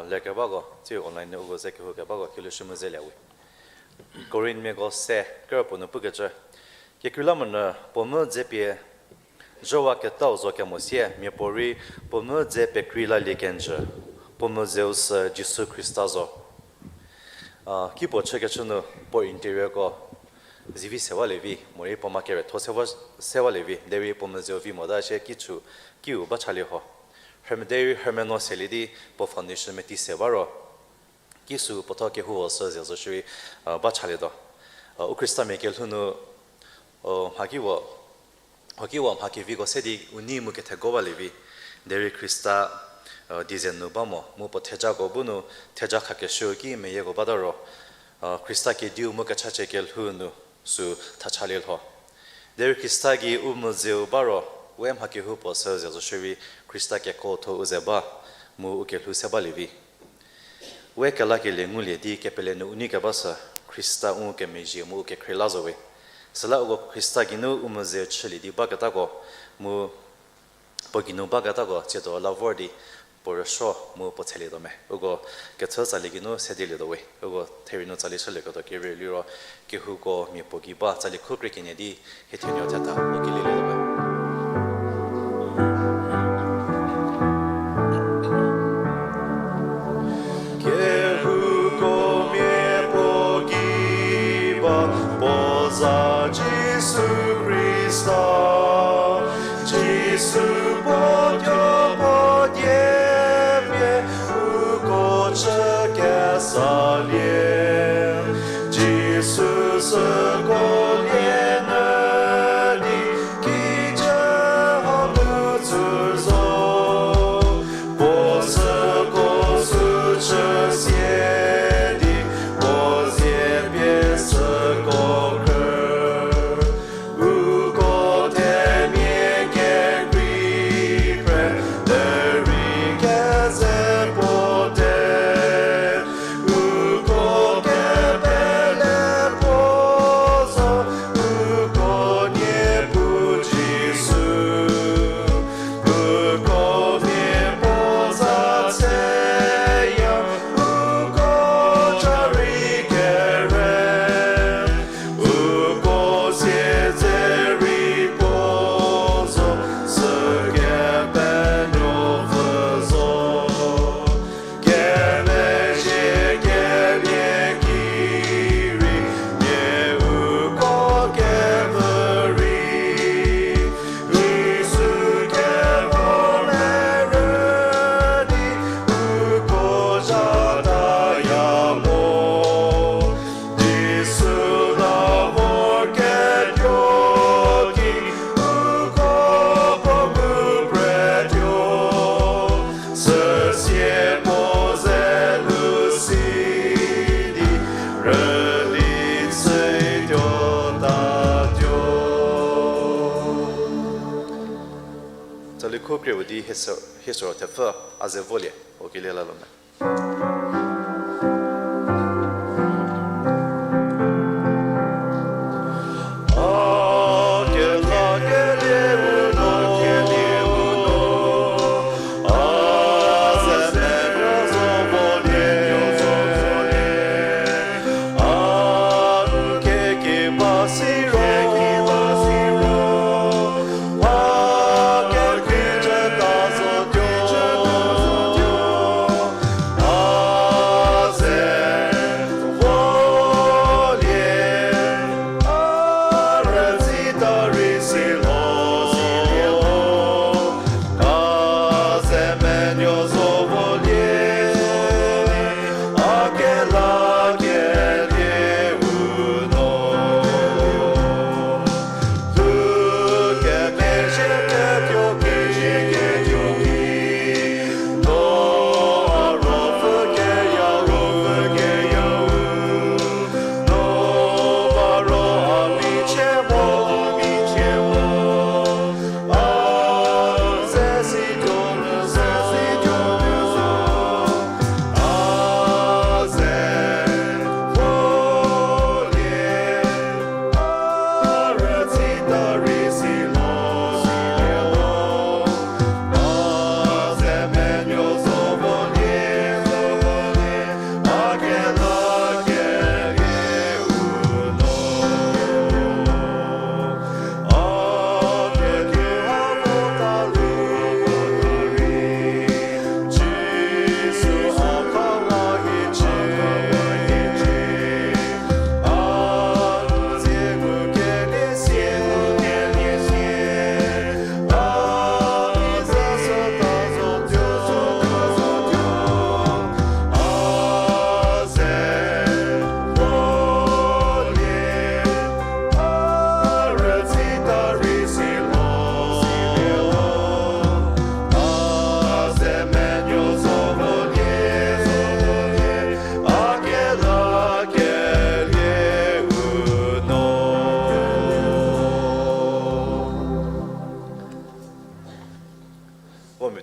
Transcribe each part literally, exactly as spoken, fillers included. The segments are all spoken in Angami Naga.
lekebako, tsiu online nu uko ze kehou kebako, kelhou shü mu zelie we. Korinthmiako se, kerüpuo nu pukecü. Kekreilamonyü puo mu dze pie zhowa ketau zo kemo sie, miapuorei puo mu dze pekrei lalie kenjü, puo mu dzeu sü Jisu Khrista zo. A, kipuo chükecü nu puo interiorko zivi sewalie vi, morei puo ma keretho sewa, sewalie vi, derei puo mu dzeu vi mota shie kichü, kiu ba chalie ho. Rhüme derei rhüme no selie di puo foundation meti se ba ro. Kisü puotho kehou sü ze zo shierei, a, ba chalietuo. A, u Khristamia kelhou nu, o, mhakiwa, mhakiwa mha keviko se di u nei mu kethego balie vi. Derei Khrista, a, dieze nu ba mo, mu puo thejako bu nu theja khakeshüu ki meyieko bata ro, a, Khrista kediu mu kechachie kelhou nu sü thachalie lho. Derei Khrista gei u mu dzeu ba ro, we mha kehoupuo sü ze zo shierei Khrista kekuotho u ze ba, mu u kelhou se balie vi. We kelakelie ngulie di kepele nu u nei keba sü, Khrista u kemezhie mu u kekhrie la zo we. Süla uko Khrista geinu u mu dzeu chülie di baketako, mu puo geinu baketako tsiedo la vor di puo rüsuo mu puo tshelietuo me. Uko kechü tsali geinu sedilietuo we. Uko therie nu tsali chülieketuo kerei liro kehouko mia puo gei ba tsali khu krie kenie di hie thenuo theta mu kelilietuo me. Kehouko mia puo gei ba puo za Jisu Khrista. Jisu puo tuo puo die pie uko chü kesalie. Jisu süko lie nyü di kijü hanu tsü zo. Puo süko sü chü sie di, puo zie pie süko khrü. Uko themia kekrei phre, derei keze puo te. Uko kepele puo zo, uko Niepuu Jisu. Uko mia puo za tseya, uko cha rei kere. Uko siedzerei puo zo, sükepenuopfü zo. Kemezhie kelie ki rei, nie uko kevü rei. Jisu kevo merü di, uko zhataya mo. Jisu la vor ketuo ki, uko puo ngu pretuo. Süsie puo ze nu si di, rüli chütuo tatuo. Tsali khu krie u di hie sü, hie süro thepfü a ze volie, o kelie lalo me.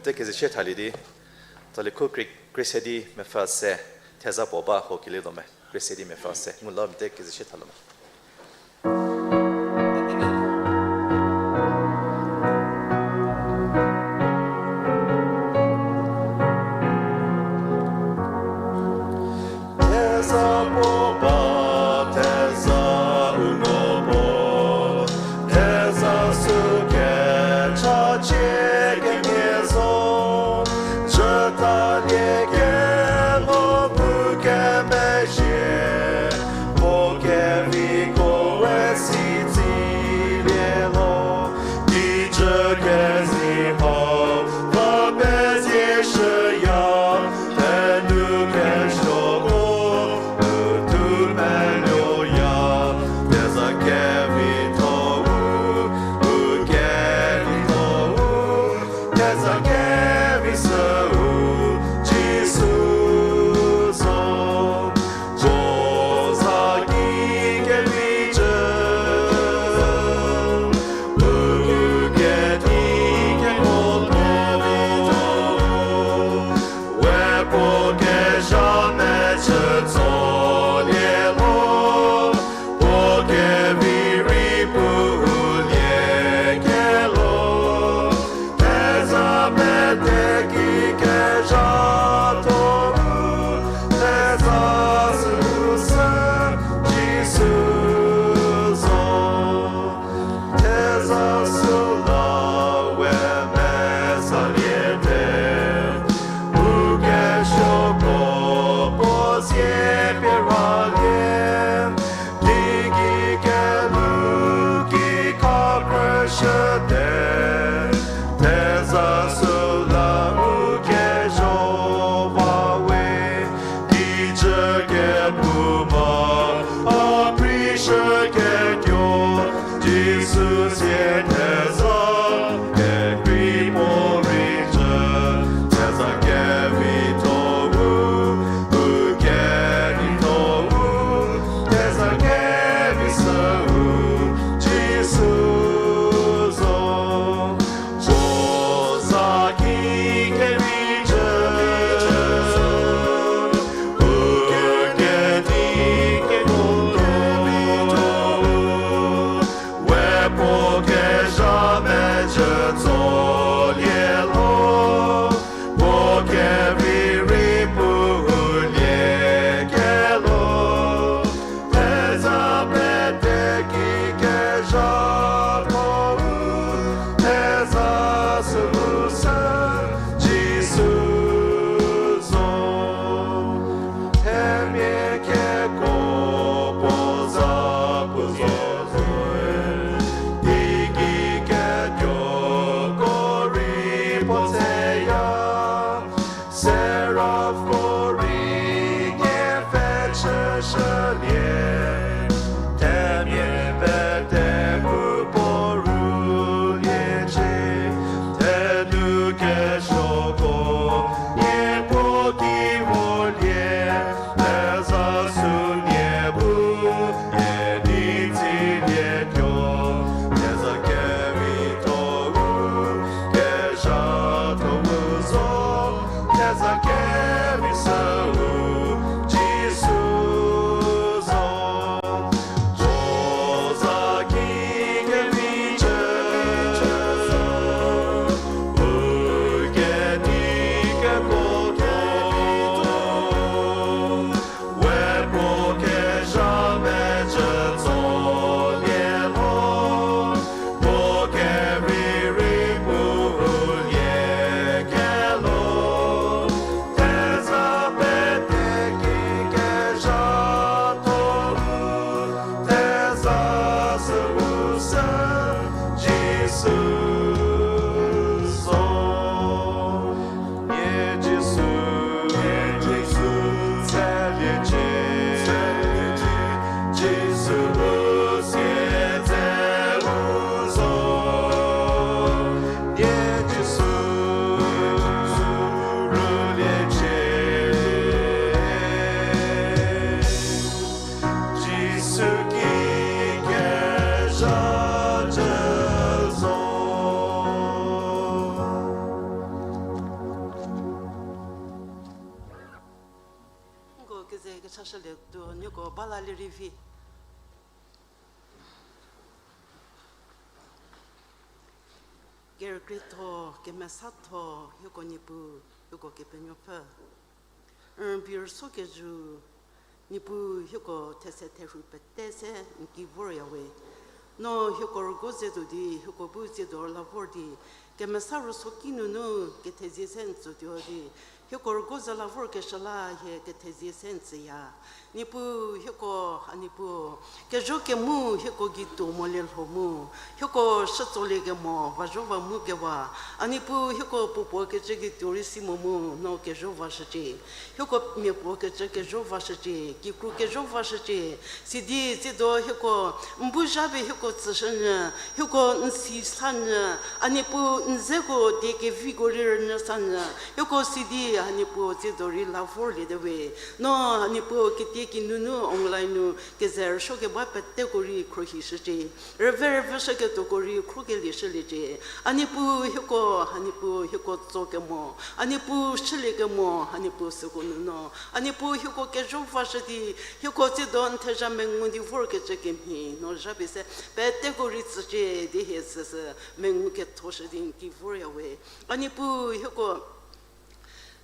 Te kezeshie thalie di, tsali khu kre-, kresedi mepfü se, theza puo ba ho kelie do me, kresedi mepfü se, ngu la mte kezeshie thalie me. Theza puo ba, theza u no puo, theza sü kecha chie kenie zo, jütalie kemo bu kemezhie, puo kevi Tuo nieko ba la lerei vi. Kerükrietho, kemesatho, hieko Niepuu, hieko Kepenuopfü. Rübei rüso kezhü, Niepuu hieko these therhu pete se n ki vorya we. No hieko rügo ze tuo di, hieko bu tsiedo la vor di, kemesa rüso ki nunu kethezie se n tsütuo di, hieko rügo ze la vorkeshü la hie kethezie se n tsüya. Niepuu hieko, a Niepuu, kezho kemu hieko gei tuo molie lho mu, hieko shütsolie kemo, va zho va mu kewa, a Niepuu hieko puo puo kecü gei tuo rei si mo mu, no kezho vashücie. Hieko mia puo kecü kezho vashücie, kikru kezho vashücie, sidi tsiedo hieko n bu zha pie hieko tsüshünyü, hieko n si sanyü, a Niepuu n zeko die keviko rei rünyü sanyü, hieko sidi a Niepuu tsiedo rei la vorlie te we. No a Niepuu ketie ki nunu online nu keze rüsuo keba peteko rei khruohishücie. Rüve rüvüshüketuoko rei khruokelie shüliecie. A Niepuu hieko, a Niepuu hieko tso kemo, a Niepuu shülie kemo, a Niepuu süko nu no, a Niepuu hieko kezho vashü di, hieko tsiedo n thezha mengu di vorkecü kemhie no zha pie se peteko rei tsücie di hie süsü mengu kethoshü di n ki vorya we. A Niepuu hieko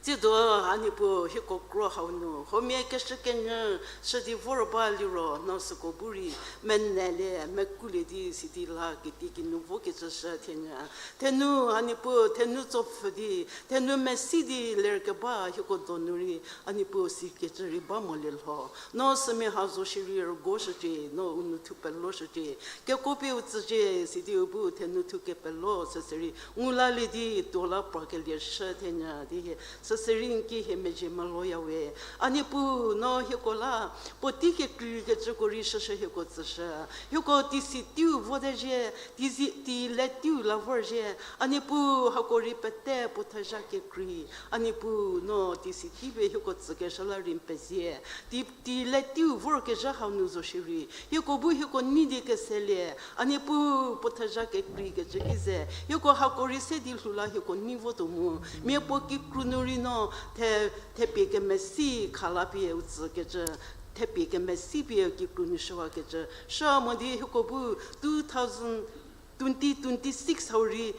tsiedo, a Niepuu hieko kro hau nu huomia keshü kenyü shü di vor ba liro no süko bu rei menelie mekulie di sidi la ketie ki nu vokecü shü thenyü. Thenu a Niepuu thenu tsopfü di, thenu mesi di lerkeba hieko donu rei a Niepuu sikecü rei ba molie lho. No sümia ha zo shierei rügoshücie, no u nou thu peloshücie. Kekuo pie u tsücie, sidi u bu thenu thu kepelo süsürei ngu lalie di tuo la prakelie shü thenyü di hie süsürei n ki hie mezhie meloya we. A Niepuu no hieko la puotei kekreikecüko rei shüshü hieko tsüshü. Hieko tisi teiu vote zhie, tisi, tei le teiu la vorzhie. A Niepuu hako rei pete puo thezha kekrei. A Niepuu no tisi tei pie hieko tsükeshü la rei n pezie. Tei, tei le teiu vorkezhü hau nu zo shierei hieko bu hieko nei di keselie. A Niepuu puo thezha kekreikecü ki ze hieko hako rei se di lhou la hieko nei votuo mu. Mia puo kikru nu rei no the, thepie kemesi khala pie u tsükecü, thepie kemesi pie kikru nu shüwakecü shü mo di hieko bu two thousand, twenty twenty-six hau rei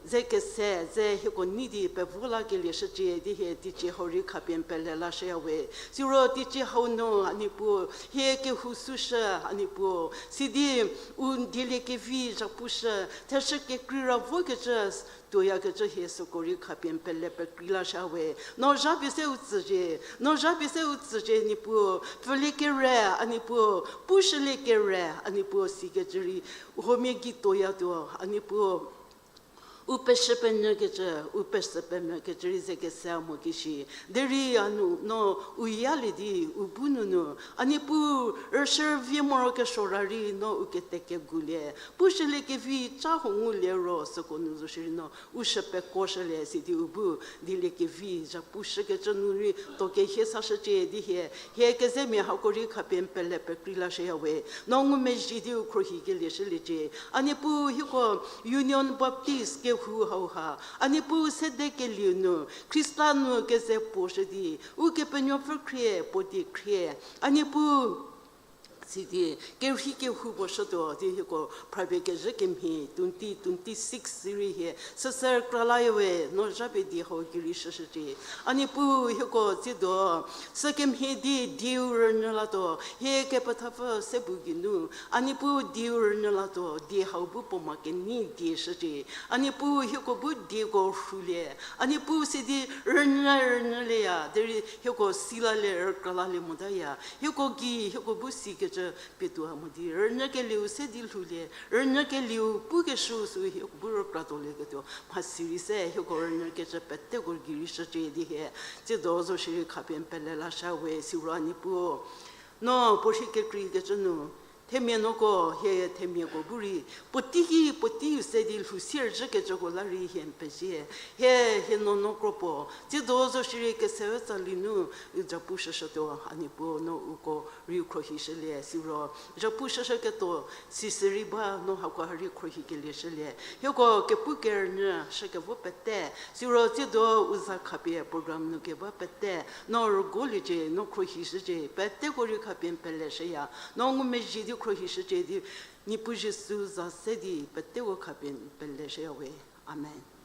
ze kese ze hieko nei di pevo lakelie shücie di hie teicie hau rei khapie n pele lashüya we. Siro teicie hau nu a Niepuu hie kehou süshü a Niepuu, sidi u n dieliekevi zhapushü, theshü kekrei ra vokecü tuoyakecü hie süko rei khapie n pele pekrei lashüya we. No zha pie se u tsücie, no zha pie se u tsücie Niepuu, pfülie kere a Niepuu, pushülie kere a Niepuu sikecü rei huomia gei tuoyatuo a Niepuu. U peshü penyükecü, u pesü pemvükecü rei ze kese mo ki shi. Derei a nu no u yalie di u bu nunu a Niepuu rüshü rüvie morokesuo ra rei no u kete kegulie. Pushülie kevi ca huo ngulie ro süko nu zo shierei no u shü pekuoshülie sidi u bu dieliekevi zhapushükecü nu rei tuo kehie sashücie di hie, hie kezemia hako rei khapie n pele pekrei lashüya we. No ngumezhie di u khruohikelie shüliecie. A Niepuu hieko Union Baptist kehou hauha a Niepuu sede kelieu nu Khrista nu keze puoshü di Ukepenuopfü khrie puo die khrie a Niepuu sidi kerhei kehou puo shütuo di hieko phrapie kezhü kemhie twenty twenty-six sirei hie süsü kralaya we. No zha pie die hau gei rei shüshücie. A Niepuu hieko tsiedo sükemhie di dieu rünyü latuo hie kepethapfü se bu geinu a Niepuu dieu rünyü latuo die hau bu puo ma kenei die shücie. A Niepuu hieko bu dieko rhulie a Niepuu sidi rünyü rünyülieya derei hieko si lalie rükra lalie motaya. Hieko gei hieko bu sikecü pie tuo mo di rünyükelieu se di lhoulie, rünyükelieu pukeshü sü hieko bu rükra tuolieketuo mhasi rei se hieko rünyükecü peteko gei rei shücie di hie tsiedo zo shierei khapie n pele lashüya we. Siro a Niepuu no puo rhei kekreikecü nu Themia noko hie themiako bu rei puotei ki puoteiu se di lhou sierüzhükecüko la rei hie n pezie. Hie, hie nuonuo kro puo tsiedo zo shierei kese tsali nu u zhapu shüshütuo, a Niepuu no uko rei khruohishülie, siro zhapu shüshüketuo sisü rei ba no hako ha rei khruohikelie shülie. Hieko kepu kerünyü shükevo pete, siro tsiedo u za khapie program nu keba pete, no rügoliecie, no khruohishücie, peteko rei khapie n peleshüya, no ngumezhie di khruohishücie di, Niepuu Jisu za se di peteko khapie n peleshüya we. Amen.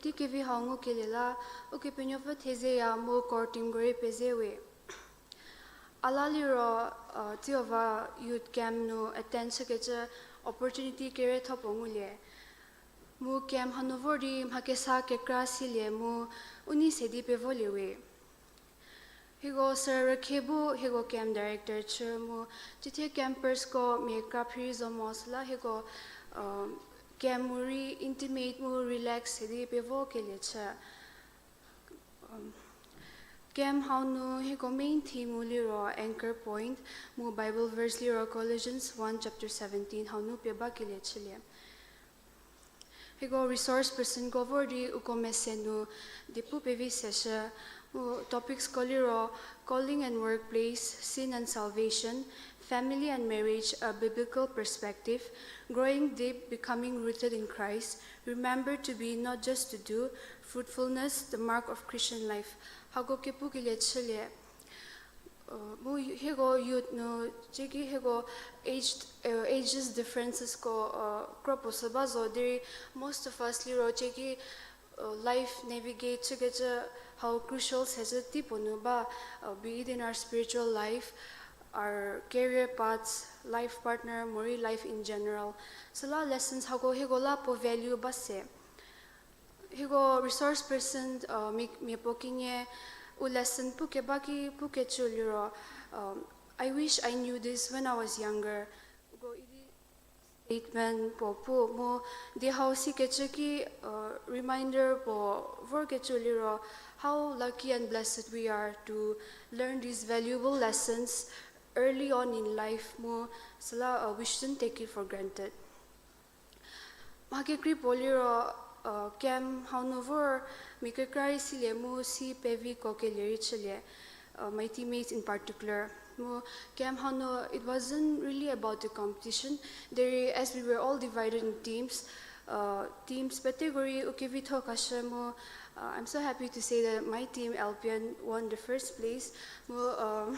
Puotei kevi hau ngukelie la, Ukepenuopfü thezeya mu core teamko rei pezewe. A la liro, uh, Tsiova Youth Camp nu attend chükecü opportunity kerietho puo ngulie. Mu camp hanu vor di mha kesa kekra silie mu u nei se di pevolie we. Hieko sü rükhe bu hieko camp director chü mu, cithie campersko mia kekra phirei zo mo süla hieko, uh, camp mu rei intimate mu relax se di pevokelie chü. Camp hau nu hieko main theme-u liro anchor point, mu Bible verse liro Colossians one chapter seventeen hau nu pie bakelie chülie. Hieko resource personko vor di uko mese nu diepu pevi seshü, mu topicsko liro calling and workplace, sin and salvation, family and marriage, a biblical perspective, growing deep, becoming rooted in Christ, remember to be, not just to do, fruitfulness, the mark of Christian life. Hako kepukelie chülie. Uh, mu hieko youth nu, ceki hieko aged, uh, ages differencesko, uh, kro puo sü ba zo derei most of us liro ceki, uh, life navigate chükecü hau crucial sezhü tei puo nu ba, uh, be it in our spiritual life, our career paths, life partner, morei life in general. Süla lessons hako hieko la puo value ba se. Hieko resource person, uh, mi, mia puo kenie u lesson pukeba ki pukecü liro, um, I wish I knew this when I was younger. Uko idi statement puo pu mu di hau sikecü ki, uh, reminder puo vorkecü liro, how lucky and blessed we are to learn these valuable lessons early on in life mu süla, uh, we shouldn't take it for granted. Mha kekrei puo liro, uh, camp hau nu vor mia kekra rei silie mu si peviko kelie rei chülie, uh, my teammates in particular. Mu camp hau nu, it wasn't really about the competition. Derei, as we were all divided in teams, uh, teams peteko rei u kevitho khashü mu, uh, I'm so happy to say that my team, L P N, won the first place. Mu, um,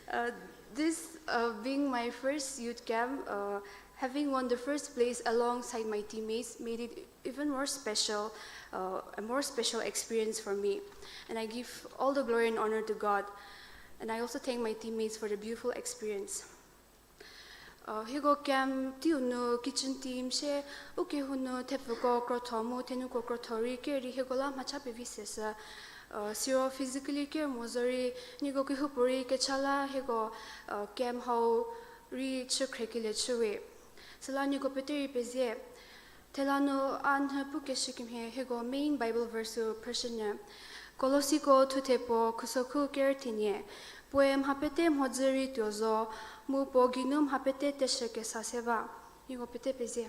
Uh, this, uh, being my first youth camp, uh, having won the first place alongside my teammates made it even more special, uh, a more special experience for me. And I give all the glory and honor to God. And I also thank my teammates for the beautiful experience. Uh, hieko camp teiu nu kitchen team shie, u kehou nu thepfuko krotho mu thenuko krotho rei ker di hieko la mhacha pevi seshü. Uh, siro physically ker mo zorei, nieko kehoupuorei kecha la hieko, uh, camp hau rei chü khrekelie chüwe. Süla nieko pete rei pezie. Thela nu a nhü pukeshü kemhie hieko main Bible verse-u phrüshünyü. Kolosiko thuthe puo khusokhu ker thenie. Puoe mha pete mhodzü rei tuo zo, mu puo geinu mha pete teshü kesa se ba. Nieko pete pezie.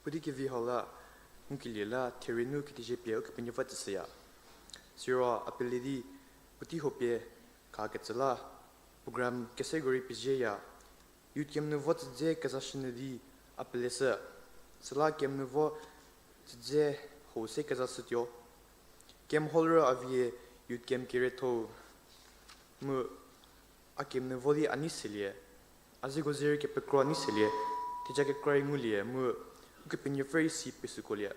Puotei kevi hau la, ngukelie la, therie nu kethezie pie Ukepenuopfü tsüshüya. Siro a pele di, puotei huo pie, khakecü la, program keseko rei pezieya. Youth camp nu vo tsüdze kezashünyü di a peleshü. Süla camp nu vo tsüdze hau se kezashütuo. Camp hall ro a vie youth camp kerietho-u. Mu a camp nu vo di a nei selie. A zeko ze rei kepekro a nei selie. Theja kekra rei ngulie mu Ukepenuopfü rei si pesükolie.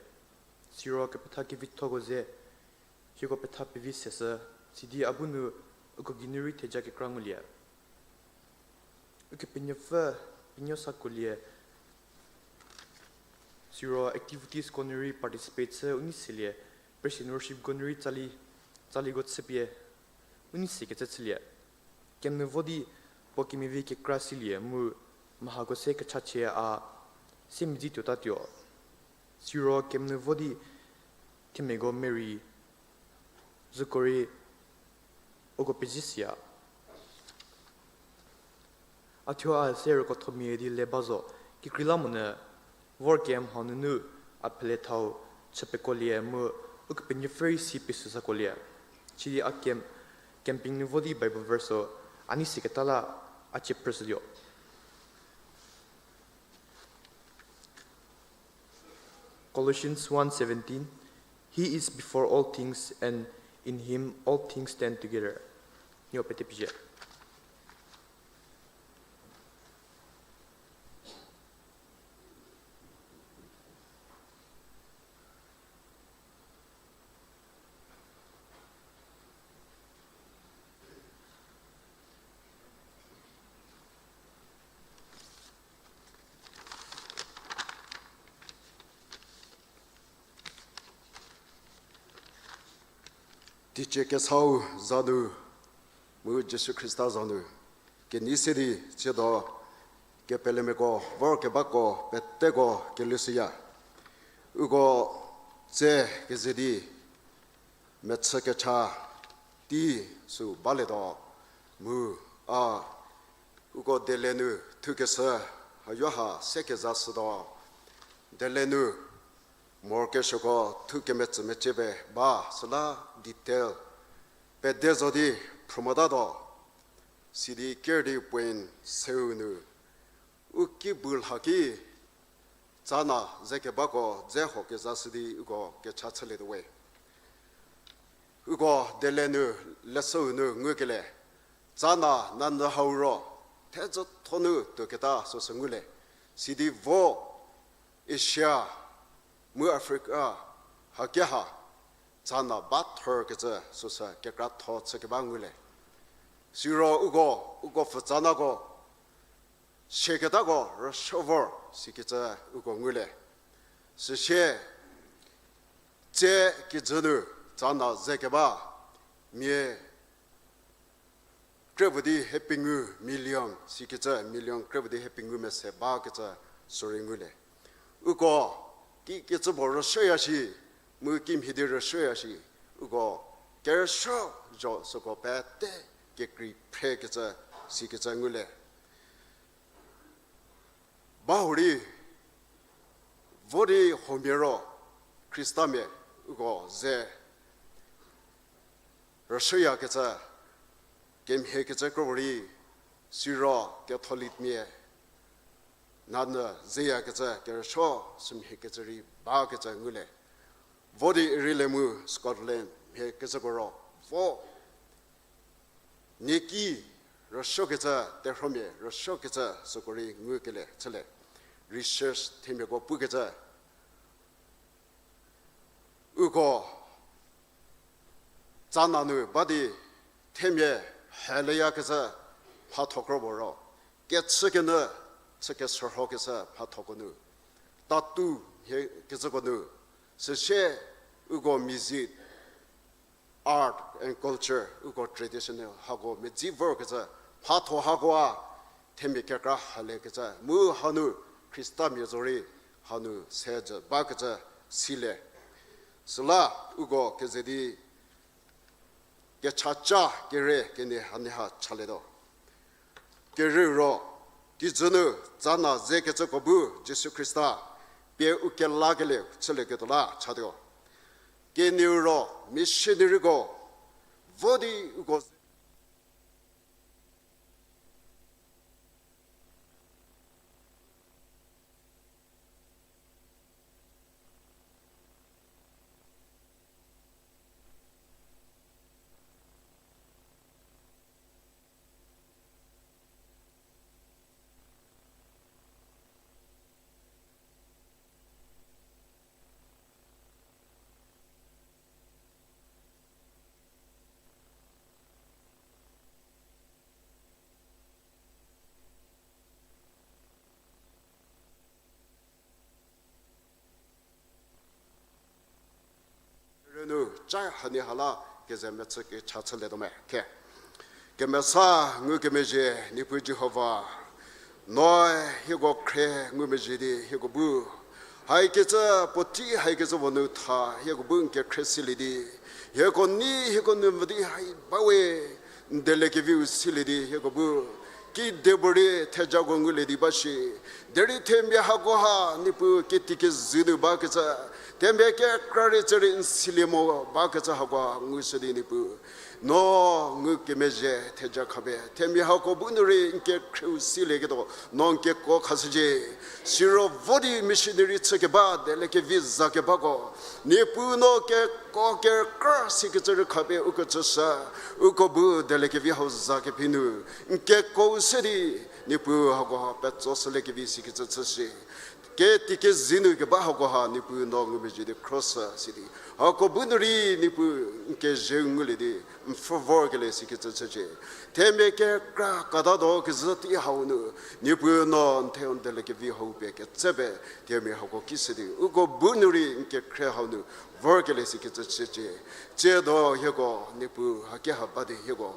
Siro kepetha kevithoko ze hieko petha pevi seshü, sidi a bu nu uko geinu rei theja kekra ngulie. Ukepenuopfü penuo sakolie, siro activities ko nu rei participate chü u nei selie, praise and worship ko nu rei tsali, tsaliko chüpie u nei sekecü chülie. Camp nu vo di puo kemevi kekra silie mu mha hako se kechachie a se medzi tuotatuo. Siro camp nu vo di themiako merei züko rei uko pezie siya. A thuo a se rükothomia di le ba zo, kekreilamonyü vor camp hau nunu a phelethau chü pekolie mu Ukepenuopfü rei si pesü sakolie. Sidi a camp, camping nu vo di Bible verse-o a nei seketa la a cie phrüshütuo. Colossians one seventeen, He is before all things, and in him all things stand together. Nio pete pije. Teicie kesau za nu, mu Jisu Khrista za nu, kenei se di tsiedo kepelemiako vorkebako peteko kelushüya. Uko tse keze di mechü kecha tei sü balietuo, mu a uko dele nu thukeshü hayo ha se kezashütuo. Dele nu morokesuoko thu kemetsü mecie pie ba süla detail pede zo di phrü motatuo. Sidi ker di point seu nu u ki bu lha ki tsana ze kebako dze ho kezashü di uko kecha chülietuo we. Uko dele nu leshüu nu ngukelie, tsana nanyü hau ro thezütho nu tuoketa süsü ngulie. Sidi vo Asia, mu Africa, hakeha tsana ba thorkecü süsü kekratho chükeba ngulie. Siro uko, uko pfü tsanako sieketako rüsuo vor sikecü uko ngulie. Süsie tse kijü nu tsana ze keba mia kre puo di hie pengou million sikecü, million kre puo di hie pengou mese bakecü sürei ngulie. Uko ki kecü puo rüsuoya shi, mu kimhie di rüsuoya shi, uko kerüsuo zo süko pete kekrei phrekecü sikecü ngulie. Ba hurei, vo di huomia ro, Khristamia uko ze rüsuoyakecü, kemhiekecü kro rei, siro Catholicmia nanyü zeyakecü kerüsuo sümhiekecü rei bakecü ngulie. Vo di Ireland mu Scotland mhiekecüko ro, vo nieki rüsuokecü, terhuomia rüsuokecü süko rei ngukelie chülie. Research themiako pukecü, uko tsana nu ba di themia heleyakecü mhatho kro puo ro, kechükenyü chü kesürhokecü mhathoko nu, tattoo mhie kecüko nu, süsie uko music, art and culture, uko traditional hako medzi vorkecü mhatho hakoa themia kekra haliekecü mu hanu Khristamia zorei hanu sejü bakecü silie. Süla uko keze di kechaca kere kenie hanie ha chalietuo. Kerieu ro, kijü nu tsana zekecüko bu Jisu Khrista pie u kelakelie chülieketuo la chatuo. Kenieu ro, missionaryko vo di uko Rünu ca hanie ha la keze mechü kecha chülietuo me khe. Kemesa ngukemezhie Niepuu Jihova, noe hieko khrie ngumezhie di hieko bu haikecü puotei haikecü puo nu tha hieko bu n kekhrie silie di, hieko nei hieko nu mvü di hai bawe n dieliekeviu silie di hieko bu kedipuorei thejako ngulie di ba shi, Derei themia hakoha Niepuu kitikezhü nu bakecü, themia kekra rei tse rei n silie mo bakecü hakoha ngushü di Niepuu, no ngu kemezhie theja khapie themia hako bu nu rei n kekhrieu silieketuo no n kekuo khashücie. Siro vo di missionary chükeba dieliekevi zakebako, Niepuu no kekuo kekra sikecü rei khapie uko tsüshü, uko bu dieliekevi hau zakephi nu n kekuo se di, Niepuu hakoha petso shüliekevi sikecü chüshie. Kitikezhü nu keba hakoha Niepuu no ngumezhie di khroshü sidi, hako bu nu rei Niepuu n kezhü ngulie di n pfhü vorkelie sikecü chücie. Themia kekra katado kezhü tei hau nu, Niepuu no n theu n dieliekevi hau pie ketsepie themia hako kishü di uko bu nu rei n kekhrie hau nu vorkelie sikecü chücie. Tsiedo hieko Niepuu haki ha ba di hieko,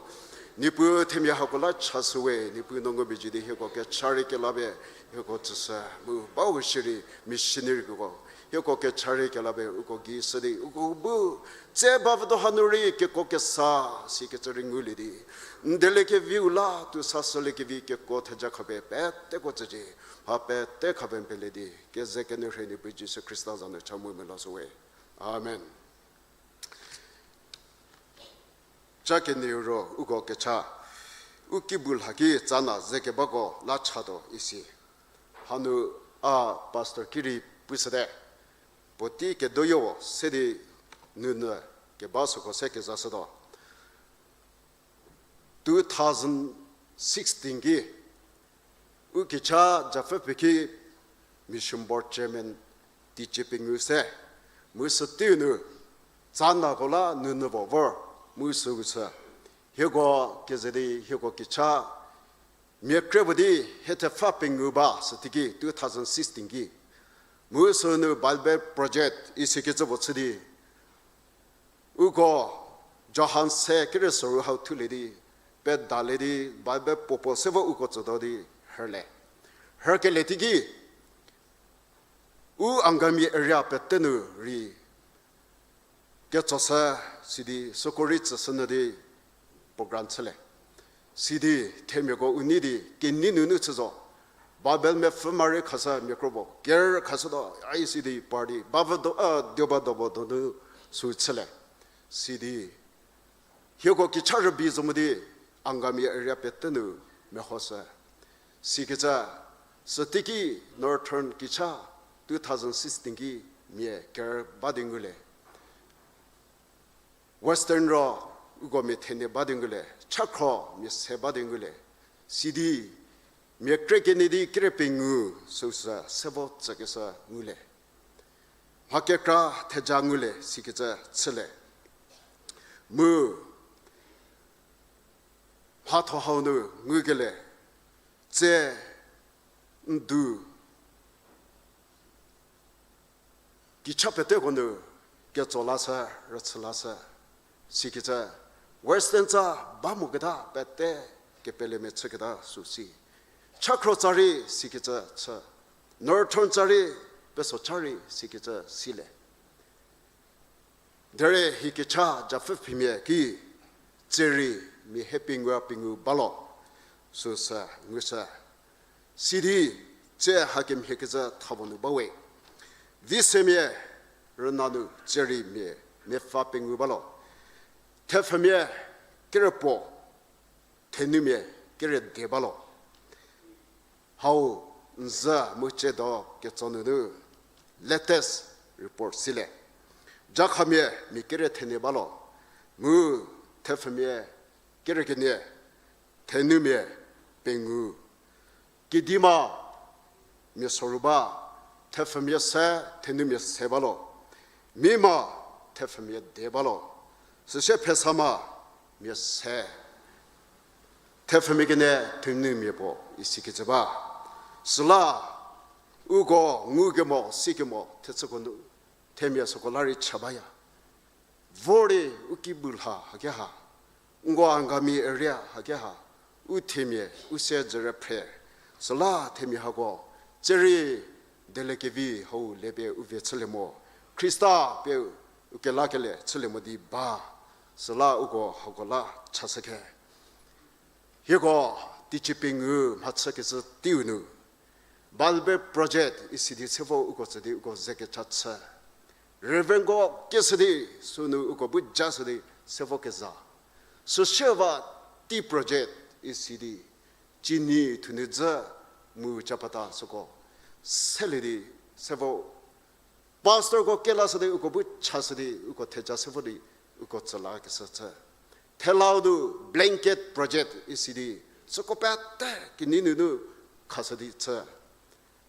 Niepuu themia hako la chashüwe, Niepuu no ngumezhie di hieko kecha rei kelapie hieko tsüshü mu bau shierei missionary keko hieko kecha rei kelapie uko gei shü di uko bu tse bavüdo hanu rei kekuo kesa sikecü rei ngulie di, n dieliekeviu la tuo sashüliekevi kekuo theja khapie peteko tsücie. Mha pete khapie n pelie di keze kenyü rhei Niepuu Jisu Khrista za nu cha mu melashüwe. Amen. Ca kenieu ro uko kecha, u kibu lhaki tsana ze kebako la chatuo isi. Hanu a pastor ki rei pushüte, puotei kedoyo se di nunu keba süko se kezashütuo. Two thousand sixteen ki, u kecha japfü peki Mission Board Chairman teicie pengou se, mu süteiu nu, tsanako la nunu vo vor, mu süu chü. Hieko keze di hieko kecha, mia kre puo di hie thepfü pengou ba süteiki two thousand sixteen ki. Mu sünu Bible Project isikecü puo chü di, uko Johan se kere soru hau thulie di, pedalie di, Bible puo puo se vo uko tsütuo di, hüle. Hükelie teiki, u Angami area pete nu rei ketsoshü, sidi süko rei tsüshünyü di program chülie. Sidi themiako u nei di kenei nunu chü zo. Bible mepfü ma rei khashü mia kro puo ker khashütuo, ai sidi party bavü do, a, dioba dobo donu sü chülie. Sidi hieko kecha rübei zo mo di Angami area pete nu mehoshü. Sikecü, süteiki Northern kecha two thousand sixteen ki mia ker ba di ngulie. Western ro uko mia thenie ba di ngulie, chakhro mia se ba di ngulie. Sidi mia kre kenie di kere pengou süu sü se vo tsükeshü ngulie. Mha kekra theja ngulie sikecü chülie. Mu mhatho hau nu ngukelie, tse n du kecha peteko nu ketso lashü, rüchü lashü, sikecü Western tsa ba moketa pete kepelemia chüketa süu si. Chakhro tsa rei sikecü chü, Northern tsa rei, peso cha rei sikecü silie. Derei hie kecha japfü phimia ki, tserei mia hie pengou pengou ba lo, süu sü ngushü. Sidi tse hakemhie kecü thabo nu bawe. Visemia rüna nu tserei mia, mia pfü pengou ba lo. Thepfümia kere puo, thenumia kere die ba lo. Hau n zü mu tsiedo ketso nunu latest report silie. Jakhamia mia kere thenie ba lo, mu thepfümia kere kenie, thenumia pengou. Kedima mia soru ba, thepfümia se, thenumia se ba lo. Mima thepfümia die ba lo. Süsie Phesama mia se, thepfümia kenie thenumia puo isikecü ba. Süla uko ngukemo sikemo thechüko nu themia süko la rei cha baya. Vor di u kibu lha haki ha, nko Angami area haki ha, u themia u se dzüre phre, süla themia hako tserei dieliekevi hau lepie u vie chülie mo, Khrista pie u kelakelie chülie mo di ba. Süla uko hako la chashü khe. Hieko teicie pengou mhachü kecü teiu nu, Balbe project isi di sevo uko tsü di uko ze kecha chü. Reverendko kieshü di sünu uko bu jashü di sevo keza. Süsieva tea project isi di cini thunu dzü mu chapata süko selie di sevo pastorko kelashü di uko bu chashü di uko theja sevo di uko tsü lakeshü chü. Thelau nu blanket project isi di süko pete kinyi nunu khashü di chü.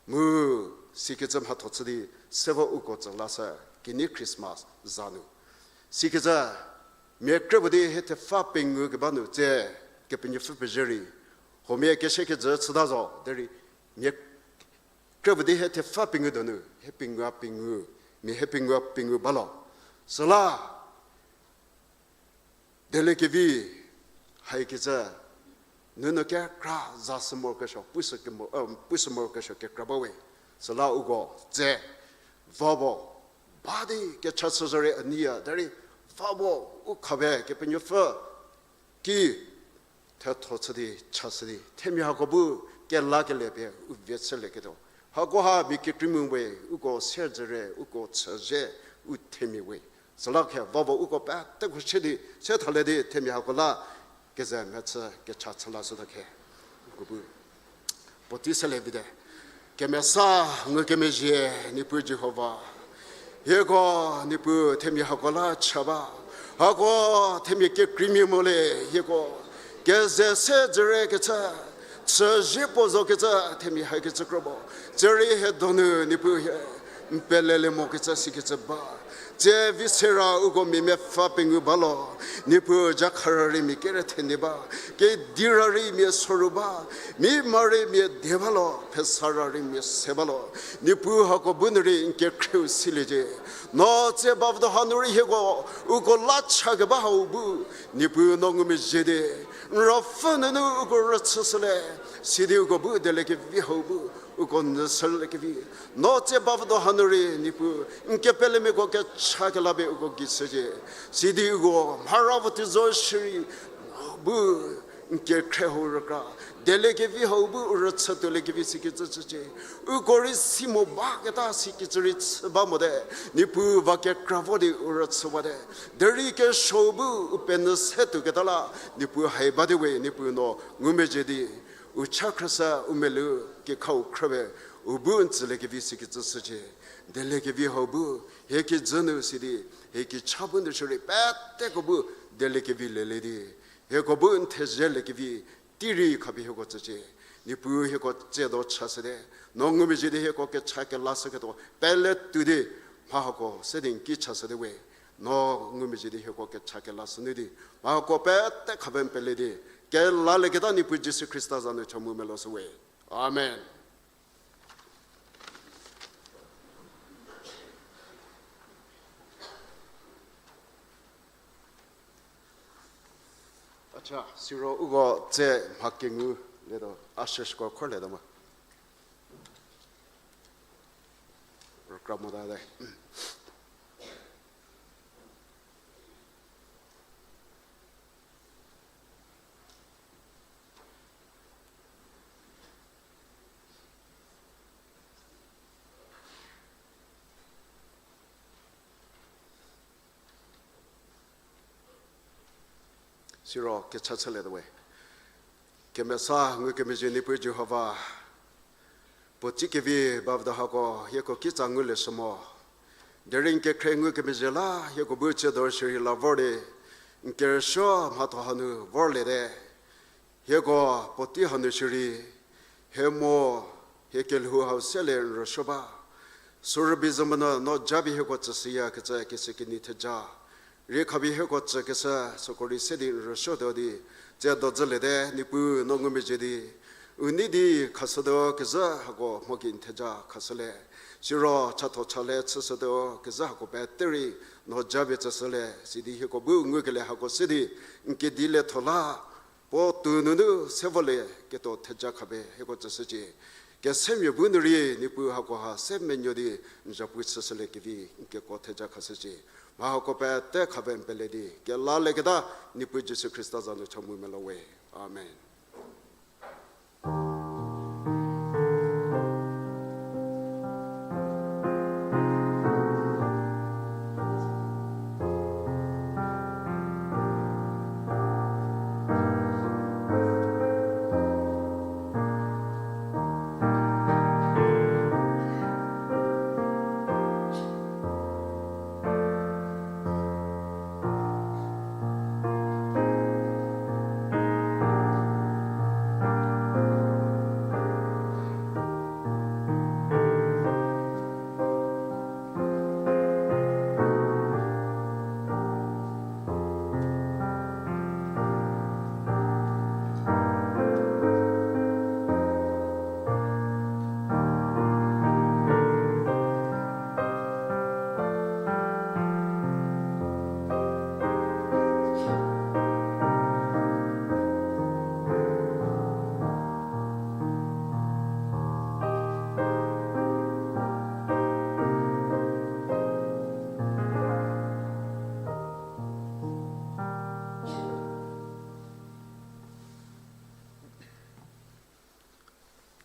Mu sikecü mhatho chü di sevo uko tsü lashü kinyi Christmas za nu. Sikecü mia krüpuo di hie thepfü pengou keba nu tse Kepenuopfü pezie rei huomia kese kejü chüta zo derei mia krüpuo di hie thepfü pengou donu hie pengou pengou, mia hie pengou pengou ba lo. Süla dieliekevi haikecü nunu kekra za sü morokesuo, pushü kemo, pushü morokesuo kekra ba we. Süla uko tse va puo ba di kecha chü zorei a nyiya derei va puo u khapie Kepenuopfü ki thetho chü di chashü di themia hako bu kelakelie pie u vie chülieketuo. Hakoha mia kekreimia we uko sier dzüre uko chüzhie u themia we. Süla khe va puo uko peteko shie di se thalie di themia hako la keze mechü kecha chü lashütuo khe. Uko bu puotei selie vite. Kemesa ngukemezhie Niepuu Jihova, hieko Niepuu themia hako la cha ba. Hako themia kekreimia mo le hieko keze se dzüre kecü, chüzhie puo zo kecü themia hakecü kro ba. Tserei hie donu Niepuu hie n pelelie mokecü sikecü ba. Tsie vi sera uko mia mepfü pengou ba lo, Niepuu jakhara rei mia kere thenie ba, kedi ra rei mia soru ba, mi ma rei mia die ba lo, phesa ra rei mia se ba lo. Niepuu hako bu nu rei n kekhreu siliecie. No tsie bavdo hanu rei hieko uko la cha keba hau bu, Niepuu no ngumezhie di n ruopfü nunu uko rüchüshülie, sidi uko bu dieliekevi hau bu uko nyüshüliekevi. No tsie bavdo hanu rei Niepuu n kepelemiako kecha kelapie uko gei shücie. Sidi uko mhara vo tei zo shierei bu n kekhrie hau rükra, dieliekevi hau bu u rüchü tuoliekevi sikecü chücie. Uko rei si mo baketa sikecü rei chü ba mote, Niepuu va kekra vo di u rüchüwate. Derei kesuo bu u penyü se tuoketa la Niepuu hai ba di we, Niepuu no ngumezhie di u cha khrüshü u melou kekhau khrüpie u bu n tsüliekevi sikecü shücie. Dieliekevi hau bu hie kijü nu sidi hie kicha bu nu shierei peteko bu dieliekevi lelie di hieko bu n thezhie liekevi tei rei khapie hieko tsücie. Niepuu hieko tsiedo chashüte, no ngumezhie di hieko kecha kelashüketuo pele tuo di mha hako se di n ki chashüte we. No ngumezhie di hieko kecha kelashü nu di mha hako pete khapie n pele di kelalieketa Niepuu Jisu Khrista za nu cha mu meloshü we. Amen. Acha, siro uko tse mha kengu lietuo, ushersko khorlietuo ma. Rükra mota te. Siro kecha chülietuo we. Kemesa ngukemezhie Niepuu Jihova, puotei kevi bavdo hako hieko kitsa ngulieshü mo. Derei n kekhrie ngukemezhie la hieko bu tsiedo shierei la vor di n kerüsuo mhatho hanu vorliete. Hieko puotei hanu shierei hie mo, hie kelhou hau selie n rüsuo ba. Sürübei zümonyü no japie hieko tsüshüyakecü kese kenei theja rei khapie hieko tsükeshü süko rei se di n rüsuotuo di tsiedo dzüliete. Niepuu no ngumezhie di u nei di khashütuo kezhü hako mho gei n theja khashülie. Siro chatho chale chüshütuo kezhü hako pete rei no japie tsüshülie, sidi hieko bu ngukelie hako se di n kedi lietho la puo tou nunu se volieketuo theja khapie hieko tsüshücie. Kesemia bu nu rei Niepuu hakoha se menuo di n zapu chüshüliekevi n keko theja khashücie. Mha hako pete khapie n pele di kelalieketa Niepuu Jisu Khrista za nu cha mu melo we. Amen.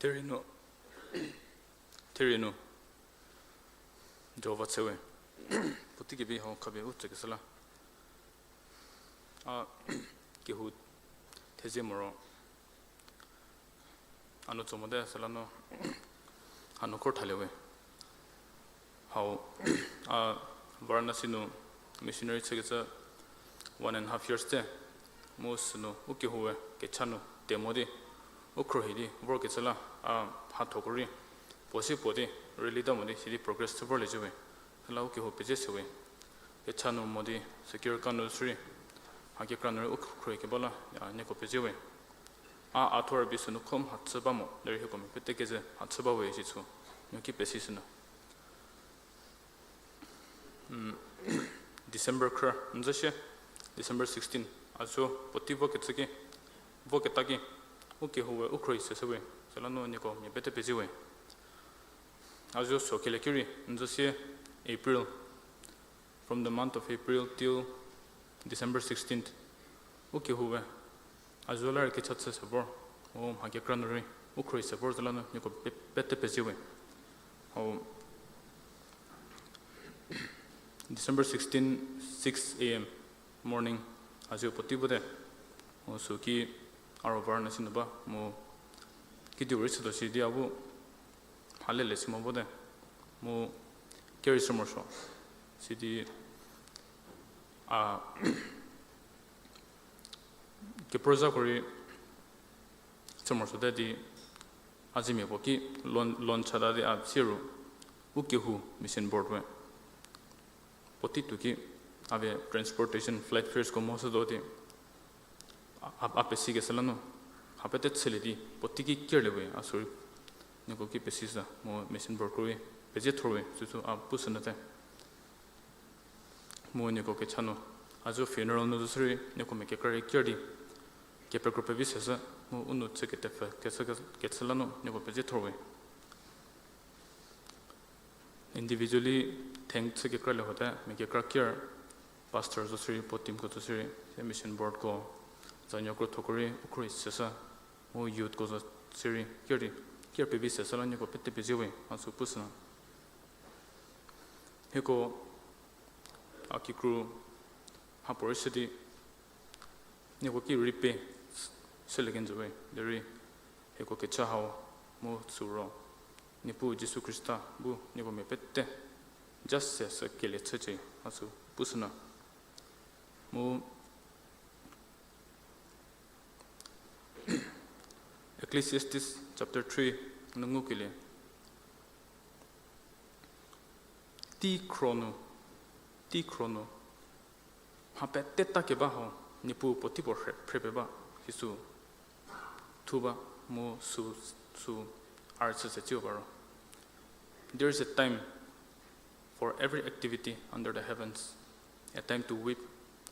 Therie nu, therie nu, Jihova tse we. Puotei kevi hau khapie u tsükeshü la. A, kehou thezie moro. A nu tso mote süla nu, a nu khor thalie we. Hau, a, Varanasi nu missionary chükecü one and half years te, mu sünu u kehou we kecha nu te mo di, u khruohi di vorkecü la, a, mhathoko rei, puo si puo di, rally ta mo di, sidi progress chü vorlie zhü we. Süla u kehou pezie se we. Kecha nu mo di, secure ka nu sürei, mha kekra nu rei u khruohi keba la, a, nieko pezie we. A, a thor bi sünu kho mhachü ba mo, derei hieko mia pete keze mhachü ba we isi chü, nieko ki pesi sünu. December khrü, n zü sie, December sixteen, a zo puotei vokecü ki, voketa ki, u kehou we u khruohi se se we, süla nu nieko mia pete pezie we. A zo so kele ki rei, n zü sie, April, from the month of April till December sixteenth, u kehou we, a zo la rei kecha chü se vor, u mha kekra nu rei, u khruohi se vor süla nu nieko pe-, pete pezie we. Hau, December sixteen, six a m morning, a zo puotei vote. Mu süki a ro Varanasi nu ba, mu kidiu rei chütuo sidi a bu, mha lele si mo vote. Mu kerei sü morosuo. Sidi a kepozako rei sü morosuote di a zemia puo ki loan, loan chata di a sie ru u kehou mission board we puotei tuo ki a vie transportation flight fares ko mo shütuo di a, a, a pesikeshü la nu ha pete chülie di puotei ki kerlie we a sü rei nieko ki pesishü mu mission board ko rei pezie thor we süsü a pu sünyüte. Mu nieko kecha nu, a zo funeral nu zo sürei, nieko mia kekra rei ker di, kepekro pevi seshü, mu u nou chü ketepfü, kechü, kechü la nu, nieko pezie thor we. Individually thank chü kekra le hote, mia kekra ker, pastor zo sürei, puo teamko zo sürei, se mission boardko, zanuo krothoko rei, u khruohi seshü, mu youthko zo sürei, ker di, ker pevi seshü la nieko pete pezie we, a sü pu sünyü. Hieko a kikru mhapuorei shü di, nieko ki rei pe shülie kenjü we, derei hieko kecha hau mu sü ro, Niepuu Jisu Khrista bu nieko mia pete ja se sü kelie chücie, a sü pu sünyü. Mu Ecclesiastes chapter three nu ngukelie. Tei khro nu, tei khro nu mha peteta keba hau, Niepuu puotei puo phre, phre pe ba, hi sü thu ba, mu sü, sü a rüchü se tsiu ba ro. There is a time for every activity under the heavens, a time to weep,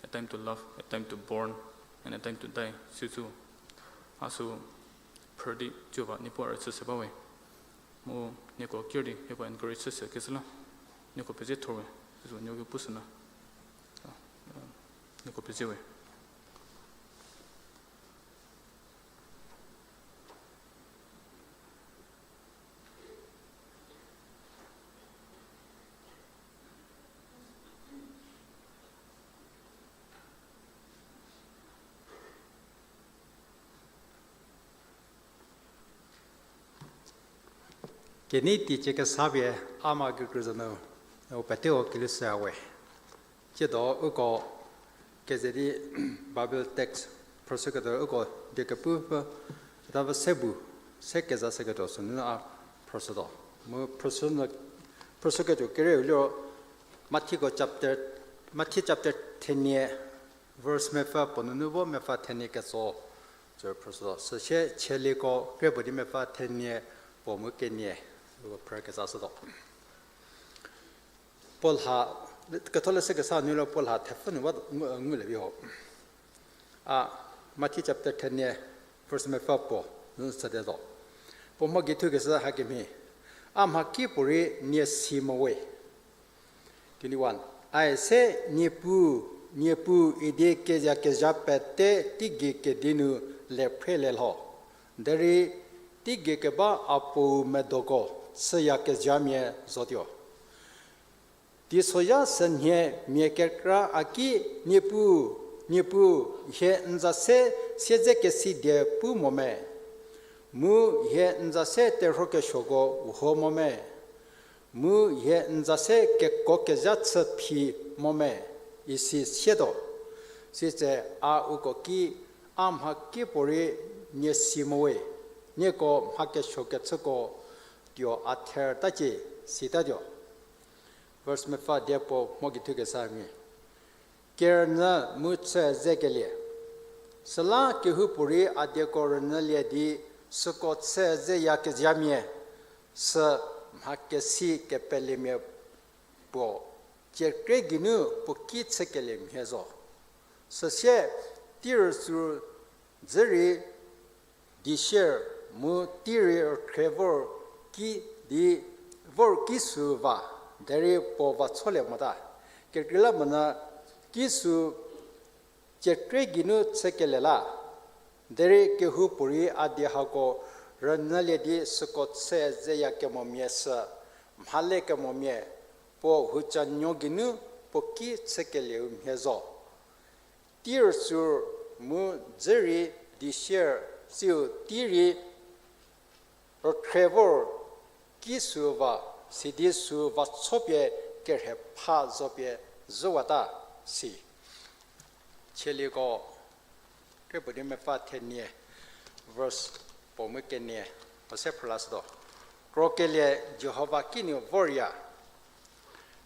a time to laugh, a time to mourn, and a time to die. Süsü, a sü phrü di tsiu ba, Niepuu a rüchü se ba we. Mu nieko ker di, hieko encourage chü se keshü la, nieko pezie thor we, süsü nieko ki pu sünyü. Nieko pezie we. Kenei teicie kesa pie a ma kekreizü nu, u peteko kelushüya we. Tsiedo uko keze di Bible text phrüshüketuo uko die kepu pfü, ketapfü se bu, se keza shüketuo sünu a phrüshütuo. Mu phrüshü, phrüshüketuo kerieu liro Mathiko chapter, Mathi chapter thenie, verse mepfü puo nunu vo mepfü thenie ketso, tsü phrüshütuo. Süsie chieliko krie puo di mepfü thenie puo mu kenie, uko phrü kezashütuo. Puo lha, ketholeshü kesa nu liro puo lha thepfü nu ba ngu, ngulie vi ho. A, Mathi chapter thenie, verse mepfü puo nu süte zo. Puo mho geithukeshü hakemhie, a mhakipuorei nie si mo we. Twenty-one. Ai se Niepuu, Niepuu idi kezha kezha pete teigei kedi nu le phrelie lho. Derei teigei keba a Puou medoko chüyakezhamia zotuo. Teisozha sünhie mia kekra a ki, Niepuu, Niepuu, hie n za se siedze kesi die pu mo me? Mu hie n za se terhuo kesuoko uho mo me? Mu hie n za se kekuo kezha chü phi mo me? isi sietuo. Sitse a uko ki, A mha kipuorei nie si mo we, nieko mha kesuo kechüko tuo a thertacie, sitatuo. Verse mepfü die puo mho ki thu kesa ngi. Kerünyü mu chü zekelie. Süla kehoupuorei a dieko rünyülie di süko chü zeyakezhamia, sü mha kesi kepelemia puo, ciekrie geinu puo ki chükelie mhie zo. Süsie, tei rüsü dzü rei di sier mu tei rei rükhrie vor ki di vor ki sü va, derei puo va cholie mota. Kekreilamonyü ki sü ciekrie geinu chükelie la, derei kehoupuorei a die hako rünyülie di süko chü zeyakemomia sü mhale kemomia, puo hucanuo geinu puo ki chükelieu mhie zo. Tei rüsü mu dzü rei di sier, siu tei rei rükhrie vor ki sü va, sidi sü va chopie kerhepha zopie zhüwata, si. Chieliko, kre puo di mepfü thenie, verse puo mu kenie, puo se phrülashütuo. Krokelie Jihova kinu vorya.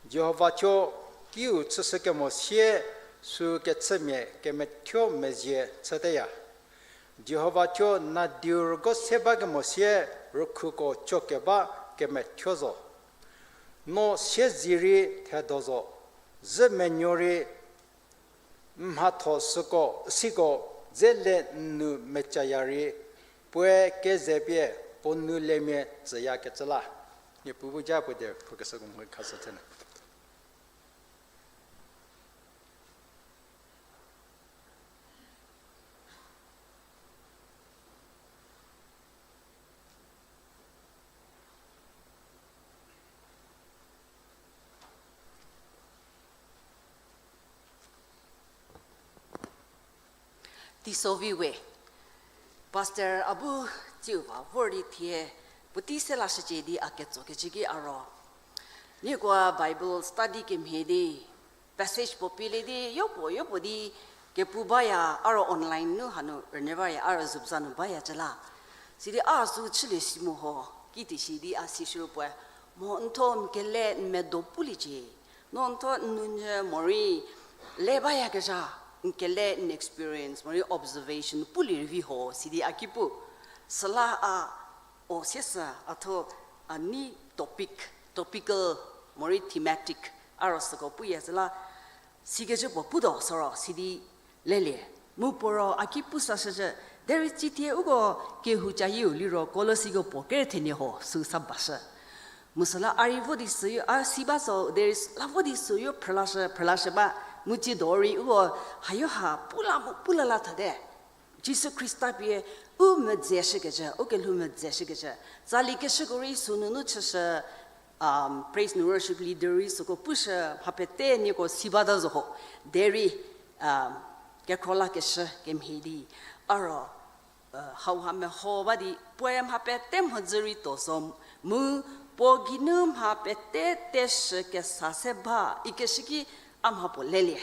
Jihova thuo kiu chüshükemo sie sü kechümia kemethuo mezie chüteya. Jihova thuo nadiu rügo se bakemo sie rükhuko chokeba kemethuo zo. No siedze rei thedo zo, zhü menuo rei mhatho süko, siko dze le nnu mecaya rei, puoe keze pie puo nu lemia tsüyakecü la. Niepuu bu ja puo die phrükeshüko mho khashü thenu. Teisovi we, Pastor a bu tsiu va vor di thie, puotei se lashücie di a ketsokecü ki a ro. Nieko Bible study kemhie di, passage puo pielie di, yopuo, yopuo di kepu baya, a ro online nu hanu rünyü baya, a ro zupza nu baya cü la. Sidi a sü chülie si mo ho, kiti si di a si shüru puoe, mo n tho n kele n medo puliecie. No n tho n nounyü morei le bayakezha, n kele n experience morei observation pulie rei vi ho, sidi a ki pu. Süla a, o siesü a tho a nei topic, topical morei thematic, a ro süko puya süla, sikecü puo putuo süro sidi lelie. Mu puo ro a ki pu sashücü, derei tsithie uko kehou cayieu liro Kolosiko puo kere thenie ho sü sa bashü. Mu süla a rei vo di süu, a si ba so, derei la vo di süu phrülashü, phrülashü ba, mu tsiedo rei uko hayo ha pula mu pula la thate. Jisu Khrista pie u medze shükecü, u kelhou medze shükecü. Tsali keshüko rei sünunu chüshü, praise and worship leader rei süko pushü, mha pete nieko si bata zo ho. Derei, kekhro lakeshü kemhie di, a ro, hauha meho ba di, puoe mha pete mhodzü rei tuo zo, mu puo geinu mha pete teshü kesa se ba, ikeshü ki a mha puo lelie.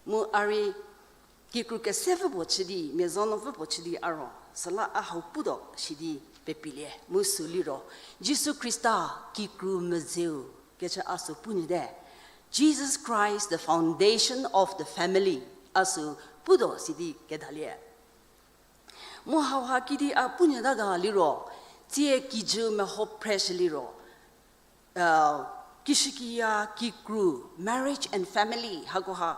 Mu a rei kikru kesepfü puo chü di, mia zo nupfü puo chü di a ro, süla a hau putuo sidi pepilie, mu sü liro, Jisu Khrista kikru medzeu kecü a sü punyüte. Jesus Christ, the foundation of the family, a sü putuo sidi kedalie. Mu hauha kidi a punyüta ga liro, tsie kijü meho phreshü liro, kishükiya kikru, marriage and family, hakoha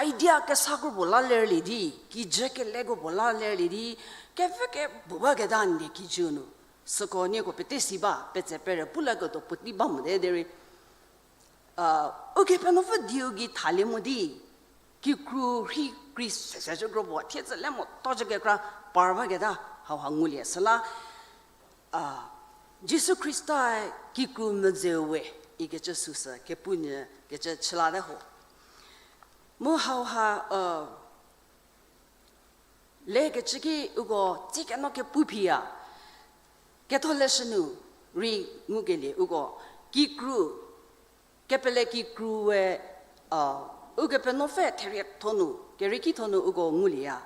idea kesa kro puo la lerlie di, kijü keleko puo la lerlie di, kevü kebu baketa n die kijü nu. Süko nieko pete si ba, petse pere pu laketuo puotei ba mote derei, Ukepenuopfü dieu gei thalie mo di, kikru rhi kri sesecü kro puo thiedzü le motuocü kekra par baketa hauha ngulie süla, A, Jisu Khrista-e kikru medzeu we ikecü süsü kepu nyü kecü chülate ho. Mu hauha, a, lekecü ki uko tsikeno kepu phiya, ketholeshü nu rei ngukelie uko kikru, kepele kikru we, a, Ukepenuopfü therietho nu, keriekitho nu uko ngulieya.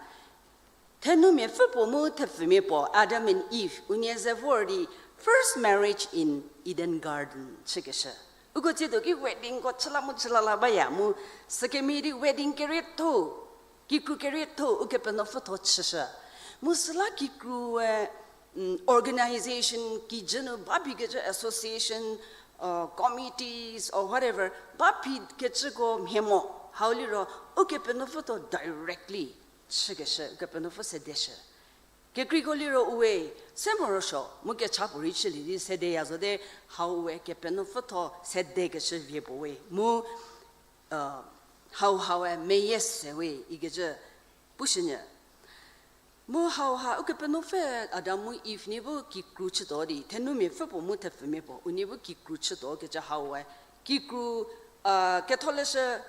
Thenumia pfü puo mu thepfumia puo, Adam and Eve, unie ze vor di first marriage in Eden Garden chükeshü. Uko tsiedo ki weddingko chüla mu chüla la baya mu, sükemhie di wedding kerietho, kikru kerietho Ukepenuopfütho chüshü. Mu süla kikru we, mm, organization kijü nu ba phikecü association, uh, committees or whatever, ba phikecüko mhie mo, hau liro Ukepenuopfütho directly chükeshü, Ukepenuopfü sedeshü. Kekreiko liro uwe, se morosuo mu kecha puorei chülie di sedeya zote, hau we Kepenuopfütho sedekeshü vie puo we mu, uh, hau haue meyie se we ikecü pushünyü. Mu hauha Ukepenuopfü Adam mu Eve nie bu kikru chütuo di, thenumia pfü puo mu thepfumia puo, unie bu kikru chütuo kecü hau we, kikru, a, ketholeshü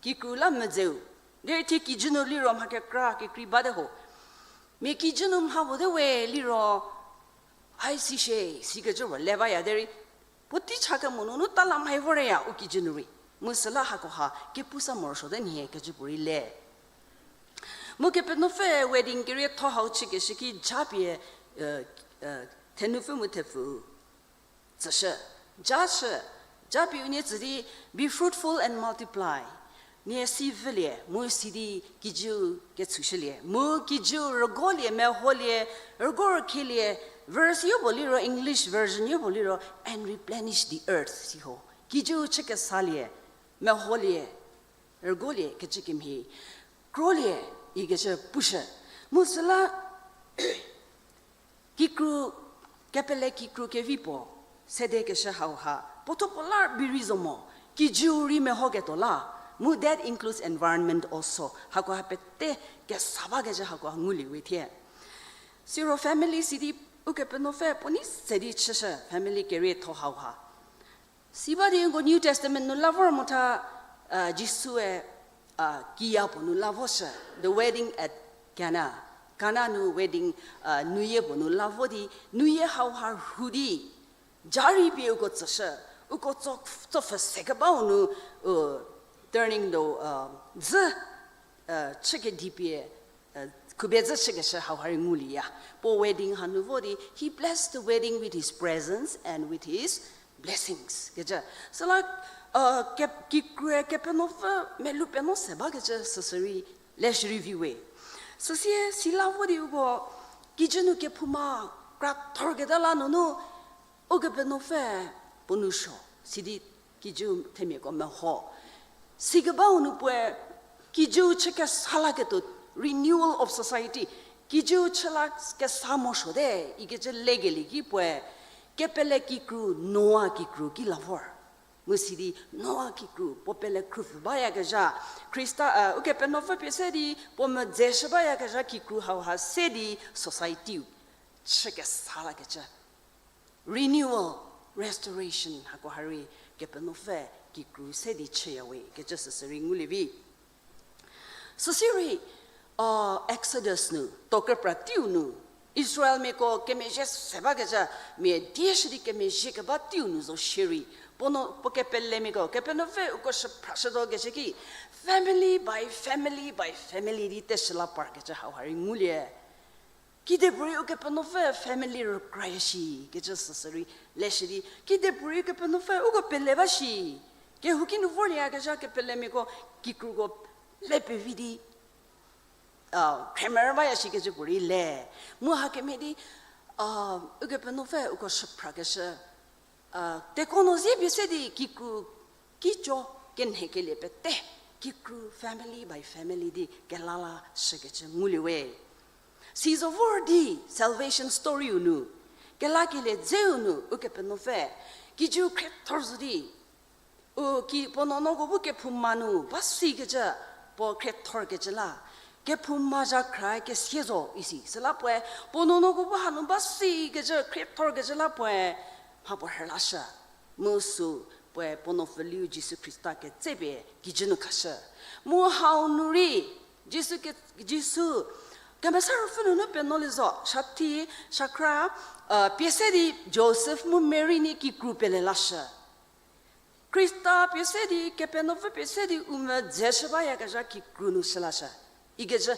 kikru la medzeu. Derei thie kijü nu liro mha kekra kekrei bate ho. Mia kijü nu mha vote we liro, ai si shie, sikecü puo le baya derei, puotei cha kemo nunu tala mhai voreya u kijü nu rei. Mu süla hakoha kepu sa morosuote nhie kecü puorei le. Mu Kepenuopfü wedding kerietho hau chükeshü ki japie, e, e, thenupfü mu thepfu tsüshü, jashü, japie unie tsü di, be fruitful and multiply. Nie si vülie, mu si di kijüu ketshushülie, mu kijüu rügolie, meholie, rügorkhelie, verse yopuo liro, English version yopuo liro, and replenish the earth, siho. Kijüu chükesalie, meholie, rügolie kecü kemhie, krolie, ikecü pushü. Mu süla, kikru, kepele kikru kevi puo sedekeshü hauha puotho puo la biri zo mo, kijüu rei mehoketuo la, mu that includes environment also. Hakoha pete kesa bakecü hakoha ngulie we thie. Siro family si di Ukepenuopfü puo nei se di chüshü family kerietho hauha. Si ba di uko New Testament nu la vor motha, a, Jisue, a, kiya puo nu la voshü, the wedding at Cana. Cana nu wedding, a, nuyie puo nu la vo di, nuyie hauha rhu di, ja rei pie uko tsüshü, uko tso, tsopfü sekebau nu, u, turning the, a, dzü, a, chükedipie, khubedzü chükeshü hauha rei ngulieya. Puo wedding hanu vo di, he blessed the wedding with his presence and with his blessings kecü. Süla, a, ke, kikrue Kepenuopfü melou penuo se bakecü süsü rei leshü rei vi we. Süsie si la vo di uko, kijü nu kephouma kra thorketa la nunu, Ukepenuopfü puo nou suo, sidi kijüu themiako meho. Sikebau nu puoe kijüu chü kesa laketuo, renewal of society, kijüu chü la kesa morosuote ikecü lekelie ki puoe, kepele kikru, Noa kikru ki la vor. Mu sidi Noa kikru puo pele khrüpfü bayakezha, Khrista, a, Ukepenuopfü pie se di puo medzeshü bayakezha kikru hauha se di society chü kesa lakecü. Renewal, restoration, hakoha rei Kepenuopfü kikru se di chüyawe kecü süsü rei ngulie vi. Süsirei, a, Exodus nu, tokrüpra teiu nu, Israelmiako kemezhie se bakecü, mia die shü di kemezhie keba teiu nu zo shierei, puo no, puo kepelemiako, Kepenuopfü uko shüphrashütuo kecü ki, family by family by family di teshü la parkecü hauha rei ngulie. Kedipuorei Ukepenuopfü family rükraya shi kecü süsü rei leshü di, kedipuorei Kepenuopfü uko pele ba shi. Kehouki nu vorlieyakezha kepelemiako kikruko le pevi di, a, khriemerü baya shi kecü puorei le. Mu hakemhie di, a, Ukepenuopfü uko shüphrakeshü, a, tekuo nu zie pie se di kikru kico kenhekelie pete, kikru family by family di kelala shükecü ngulie we. Sizo vor di salvation story-u nu, kelakelie dzeu nu Ukepenuopfü kijüu khriethor zo di, u ki puo nuonuoko bu kephouma nu ba sikecü, puo khriethorkecü la, kephouma zhakhra kesia zo isi. Süla puoe, puo nuonuoko bu hanu ba sikecü, khriethorkecü la puoe, mha puo rhülashü. Mu sü puoe puo nuopfüliu Jisu Khrista ketsepie kijü nu khashü. Mu hau nu rei, Jisu ke, Jisu, Kemesa Ruopfü nunu penuolie zo, shathi, shakhra, pie se di Josef mu Mary nie kikru pele lashü. Khrista pie se di, Kepenuopfü pie se di u medze shü bayakezha kikru nu shü lashü. Ikecü,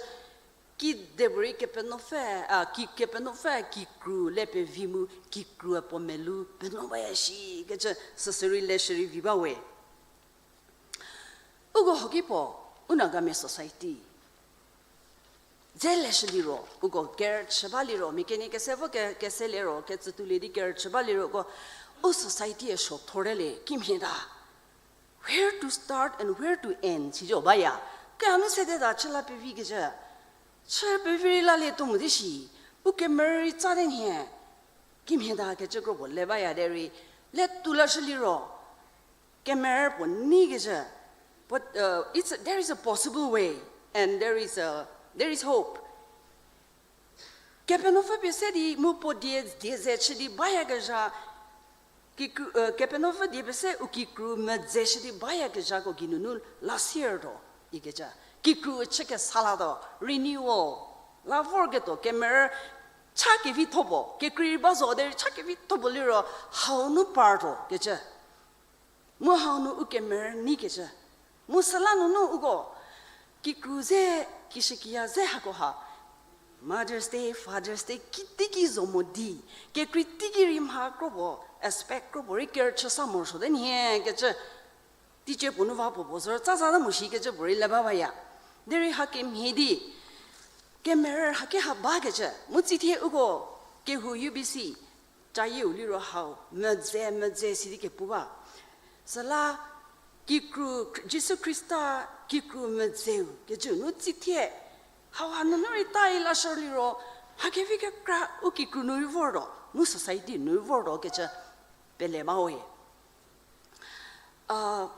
kidepuorei Kepenuopfü, a, ki, Kepenuopfü kikru le pevi mu kikru puo melu penuo baya shikecü süsü rei leshü rei vi ba we. Uko hoki puo, u Nagamia society dze leshü liro, uko kerüchü ba liro, mia kenie kese vo ke, kese liro, kecütuolie di kerüchü ba liro, uko, u society-e suo thorte le, kimhie ta. Where to start and where to end, sizo baya. Kehanu sede ta chü la pevikecü. Chü pevi rei lalie tuo mo di shi, u kemerü rei tsa te nhie. Kimhie ta kecü kro puo le baya derei, le tuo lashü liro. Kemerü puo neikecü, but, uh, it's, there is a possible way, and there is a, there is hope. Kepenuopfü pie se di mu puo die, die ze chü di bayakezha, kikru, uh, Kepenuopfü die pie se u kikru medze shü di bayakezhako geinunu la siertuo, ikecü. Kikru chü kesa la tuo, renewal la vorketuo, kemerü cha kevitho puo, kekrei ba zo derei cha kevitho puo liro, hau nu partuo kecü. Mu hau nu u kemerü neikecü. Mu süla nunu uko, kikru ze, kishükiya ze hakoha, Mother's Day, Father's Day, kiteiki zo mo di, kekrei teiki rei mha kro puo, aspect kro puo rei kerüchü sa morosuo te nhie kecü, teicie puo nu va puo puo zor tsa za ta mo shikecü puo rei le ba baya. Derei hakemhie di, kemerü haki ha bakecü, mu tsithie uko, kehou U B C, cayieu liro hau, medze, medze sidi kepu ba. Süla, kikru, Jisu Khrista, kikru medzeu, kecü nu tsithie, hau hanunu rei tai lashü liro, mha kevi kekra u kikru nu rei vortuo, mu society nu rei vortuo kecü, pele ba we. A,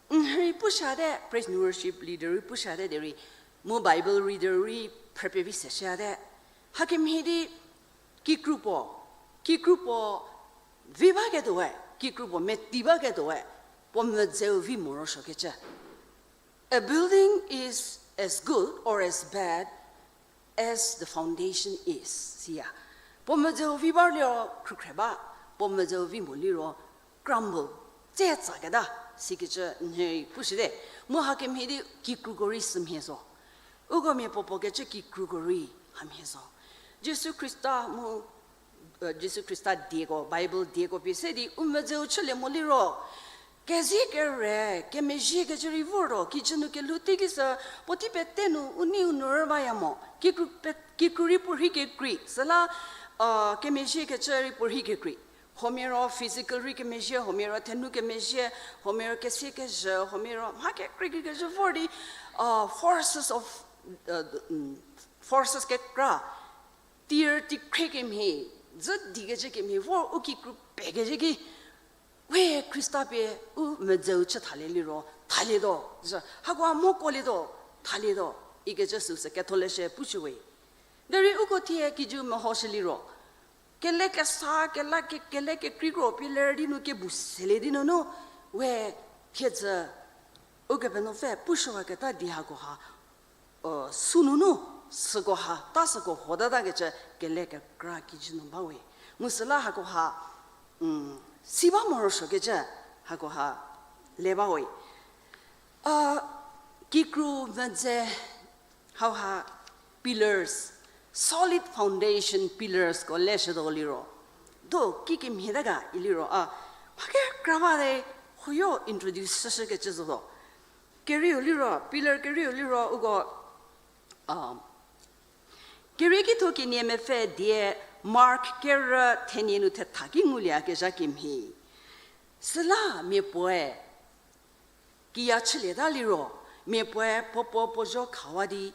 n rei pushüte, praise and worship leader rei pushüte derei, mu Bible reader rei phrü pevi se shüte. Hakemhie di kikru puo, kikru puo vi baketuoe, kikru puo meti baketuoe, puo medzeu vi morosuokecü. A building is as good or as bad as the foundation is, siya. Puo medzeu vi ba liro khrükhre ba, puo medzeu vi mo liro crumble, tse tsaketa, sikecü n rei pushüte. Mu hakemhie di kikruko rei sümhie zo. Uko mia puopuo kecü kikruko rei hamhie zo. Jisu Khrista mu, Jisu Khrista dieko, Bible dieko pie se di u medzeu chülie mo liro, kezie kere, kemezhiekecü rei vortuo, kijü nu kelhou teiki sü, puotei pete nu u nei u nu rü baya mo, kikru pe, kikru rei puorhi kekrei, süla, kemezhiekecü rei puorhi kekrei. Huomia ro physical rei kemezhie, huomia ro thenu kemezhie, huomia ro kesie kezhü, huomia ro mha kekrei kekezhü vor di, forces of, forces kekra, tier tikhrie kemhie, dzü dikecü kemhie vor u kikru pekezhü ki, we Khrista pie u medzeu chü thalie liro, thalietuo, zü, hakoa mhokuolietuo, thalietuo, ikecü süsü ketholeshü pushüwe. Derei uko thie kijü mehoshü liro, kele kesa, kela ke, kele kekreikro pie ler di nu kebu selie di nunu, we thiedzü, Ukepenuopfü pushüwaketa di hakoha, sünunu, sükoha, ta süko hota takecü kele kekra kijü nu bawe. Mu süla hakoha, si ba morosuokecü, hakoha le bawe. A, kikru mvüdze hauha pillars, solid foundation pillars ko leshütuo liro. Do kikemhieta ga iliro a, mha kekra bate, huoyo introduce shüshükecü zotuo. Kerieu liro, pillar kerieu liro uko, a, Kerieki tho kenie mepfü die Mark kerü thenie nu thetha ki ngulieyakezha kemhie. Süla mia puoe kiya chülieta liro, mia puoe puo puo puo zho khawa di,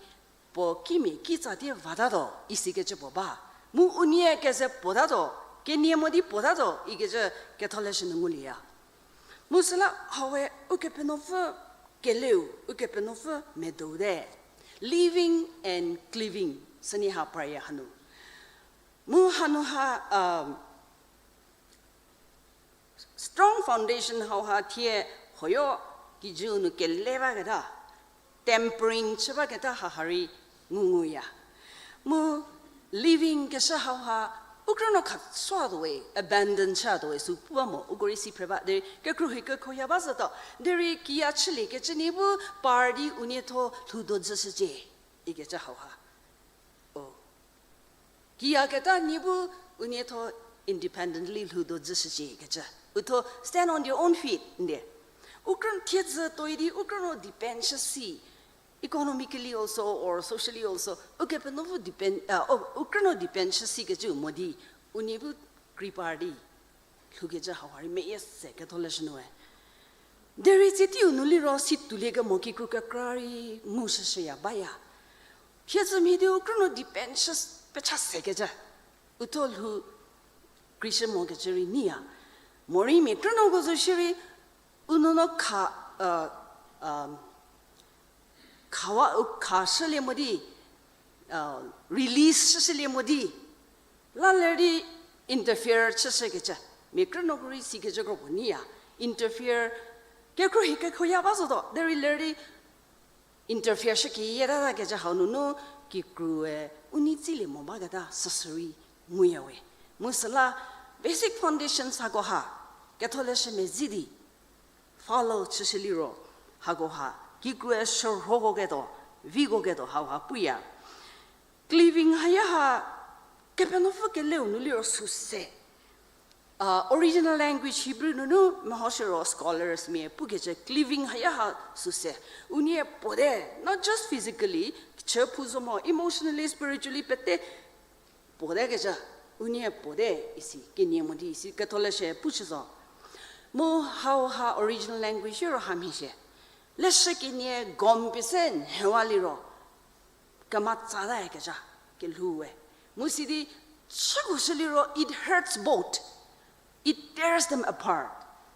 puo kimia kitsa tie vatatuo, isikecü puo ba. Mu unie keze puotatuo, kenie mo di puotatuo, ikecü ketholeshü nu ngulieya. Mu süla hawe Ukepenuopfü keleu, Ukepenuopfü medoute. living and cleaving, süni ha parya hanu. Mu hanu ha, um, strong foundation hau ha thie hoyo kijü nu kele baketa, tempering chü baketa ha ha rei ngunguya. Mu living keshü hau ha, u krünuo kha satuo we, abandon chütuo we, sü pu ba mo, uko rei si phre ba, derei kekru hi kekhoya ba zotuo, derei kiya chülie kecü nie bu par di unie thuo lhou do zhüshücie, ikecü hau ha. O. Kiyaketa nie bu unie thuo independently lhou do zhüshücie kecü. U thuo stand on their own feet, nde. U krünuo thiedzü tuoi di, u krünuo depend chü si, economically also or socially also, ukepenuopfü depend, uh, u krünuo depend chü si kecü mo di, unie bu krei par di lhoukecü hau ha rei meyie se ketholeshü nu we. Derei tsie teiu nu liro si tuolie kemo kikru kekra rei ngushüshüya baya. Thiedzü mhie di u krünuo depend chü pecha sekecü. U thuo lhou krishü mokecü rei neiya. Morei mia krünuoko zo shierei, u nuonuo kha, uh, um, khawa, u kha shülie mo di, uh, release shüshülie mo di, la ler di interfere chüshükecü. Mia krünuoko rei sikecü kro puo neiya. Interfere, kekru hi kekhoya ba zotuo, derei ler di interfere shükiyietata kecü hau nunu kikrue u nei tsilie mo baketa süsü rei nguya we. Mu süla basic foundations hako ha, ketholeshü medzi di follow chüshü liro, hako ha kikrue shürhokoketuo, vikoketuo hau ha puya. Cleaving haya ha, kepenuopfü keleu nu liro süse. Uh, original language Hebrew nunu mehoshü ro scholars mia pukecü cleaving haya ha süse. Unie puote, not just physically, chü phu zo mo, emotionally, spiritually, pete puotekecü, unie puote isi, kenie mo di isi, ketholeshü pushü zo. Mu hau ha original language ro hamhie shie. Leshü kenie gom pie se nhewa liro, kematsata kecü, kelhou we. Mu sidi, chüko shü liro, it hurts both. It tears them apart.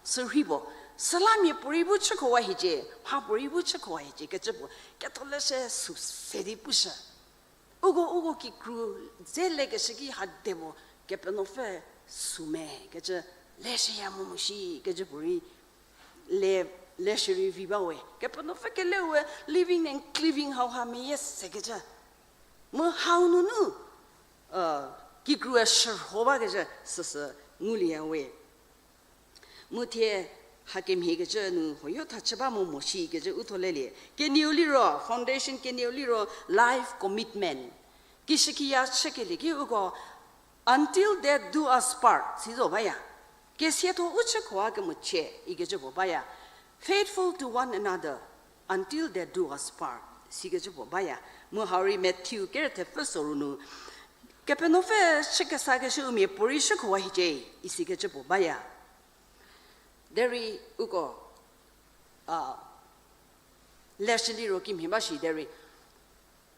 Sürhei puo, süla mia puorei bu chükowa hiecie, mha puorei bu chükowa hiecie kecü puo, ketholeshü süse di pushü. Uko, uko kikru dze lekeshü ki ha de puo, kepenuopfü sü me kecü, leshüya mo mo shi kecü puorei, le, leshü rei vi ba we. Kepenuopfü keleu we living and cleaving hau ha meyie sekecü. Mu hau nunu, uh, kikrue shürho bakecü süsü ngulieya we. Mu thie hakemhiekecü nu hoyo tha chü ba mo mo shi kecü u thuo lelie. Kenieu liro, foundation kenieu liro, life commitment. Kishükiya chükelie ki uko, until death do us part, si zo baya. Kesietho u chükowa kemo chie, ikecü puo baya. Faithful to one another, until death do us part, sikecü puo baya. Mu hau rei Matthew kerethepfü soru nu, kepenuopfü chükesakeshü u mia puorei shükowa hiecie, isikecü puo baya. Derei uko, a, leshü liro kimhie ba shi derei,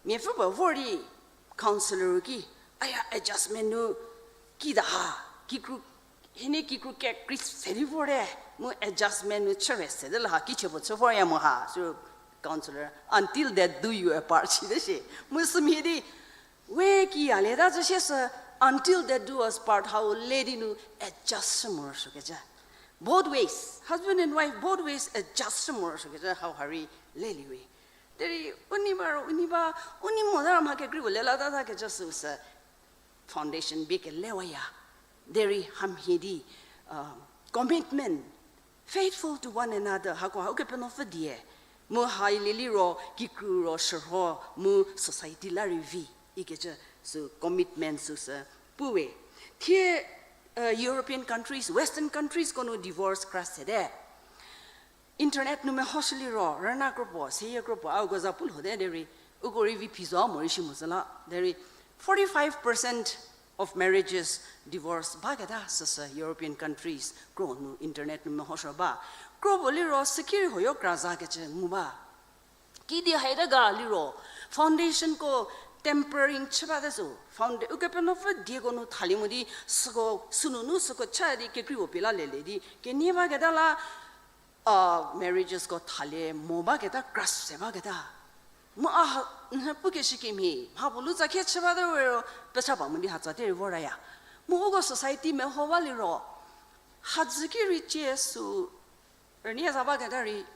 miapfü puo vor di counselor ki, aya adjustment nu kida ha, kikru, hienie kikru kekrei se di vorte, mu adjustment nu chüre se de la ha, kichie puo chü vorya mo ha, sü counselor, until death do you apart, site shie. Mu sümhie di, we kiyalieta zhü shie sü, until death do us part hau le di nu adjust shü morosuokecü. Both ways, husband and wife, both ways adjust shü morosuokecü hau ha rei lelie we. Derei u nei ba ro, u nei ba, u nei mota ro mha kekrei puo lelatakecü süu sü foundation bie kelewaya. Derei hamhie di, uh, commitment, faithful to one another, hako ha ukepenuopfü die. Mu hailie liro, kikru ro shürho, mu society la rei vi, ikecü sü commitment süu sü pu we. Thie, uh, European countries, Western countriesko nu divorce kra sete. Internet nu mehoshü liro, rüna kropuo, seyie kropuo, a uko za pu lhote derei, uko rei vi phi zo morei shi mo zhü la, derei forty-five percent of marriages divorce baketa süsü European countries kro nu internet nu mehoshü ba. Kropuo liro, süki rei hoyo kra zakecü ngu ba. Kidi haita ga liro, foundationko tempering chü bate sü, founda-, ukepenuopfü dieko nu thalie mo di, süko, sünunu süko cha di kekreipuo pie la lelie di, kenie baketa la, uh, marriagesko thalie mo baketa, kra se baketa. Mu a ha, nhü pukeshü kemhie, mha puo lu tsa khe chü bate ro, pecha ba mo di hatsa te rei vorya. Mu uko society meho ba liro, hadzü ki rei cie sü, rünie za baketa rei,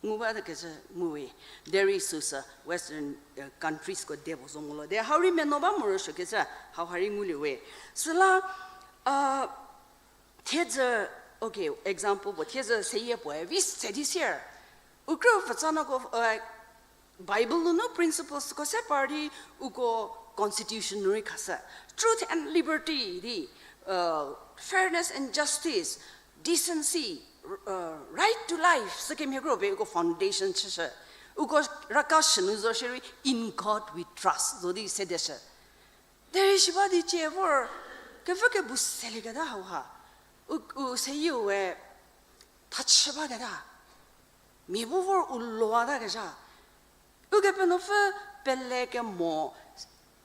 ngu ba de kecü ngu we, derei süsü Western, uh, countries ko de puo zo mo lo. De hau rei meno ba morosuokecü, hau ha rei ngulie we. Süla, uh, thiedzü, okay, example puo, thiedzü seyie puoe, vi se di sier. U krü pfü tsa noko, uh, Bible nunu principles ko se par di uko constitution nu rei khashü. Truth and liberty di, uh, fairness and justice, decency, uh, right to life, sükemhie kro pie uko foundation chüshü. Uko raka shünu zo shierei, in God we trust, zo di sedeshü. Derei shi ba di cie vor, kevü kebu selieketa hau ha. U, u seyieu we, thachü baketa. Mia bu vor u lowatakecü. Ukepenuopfü pele kemo,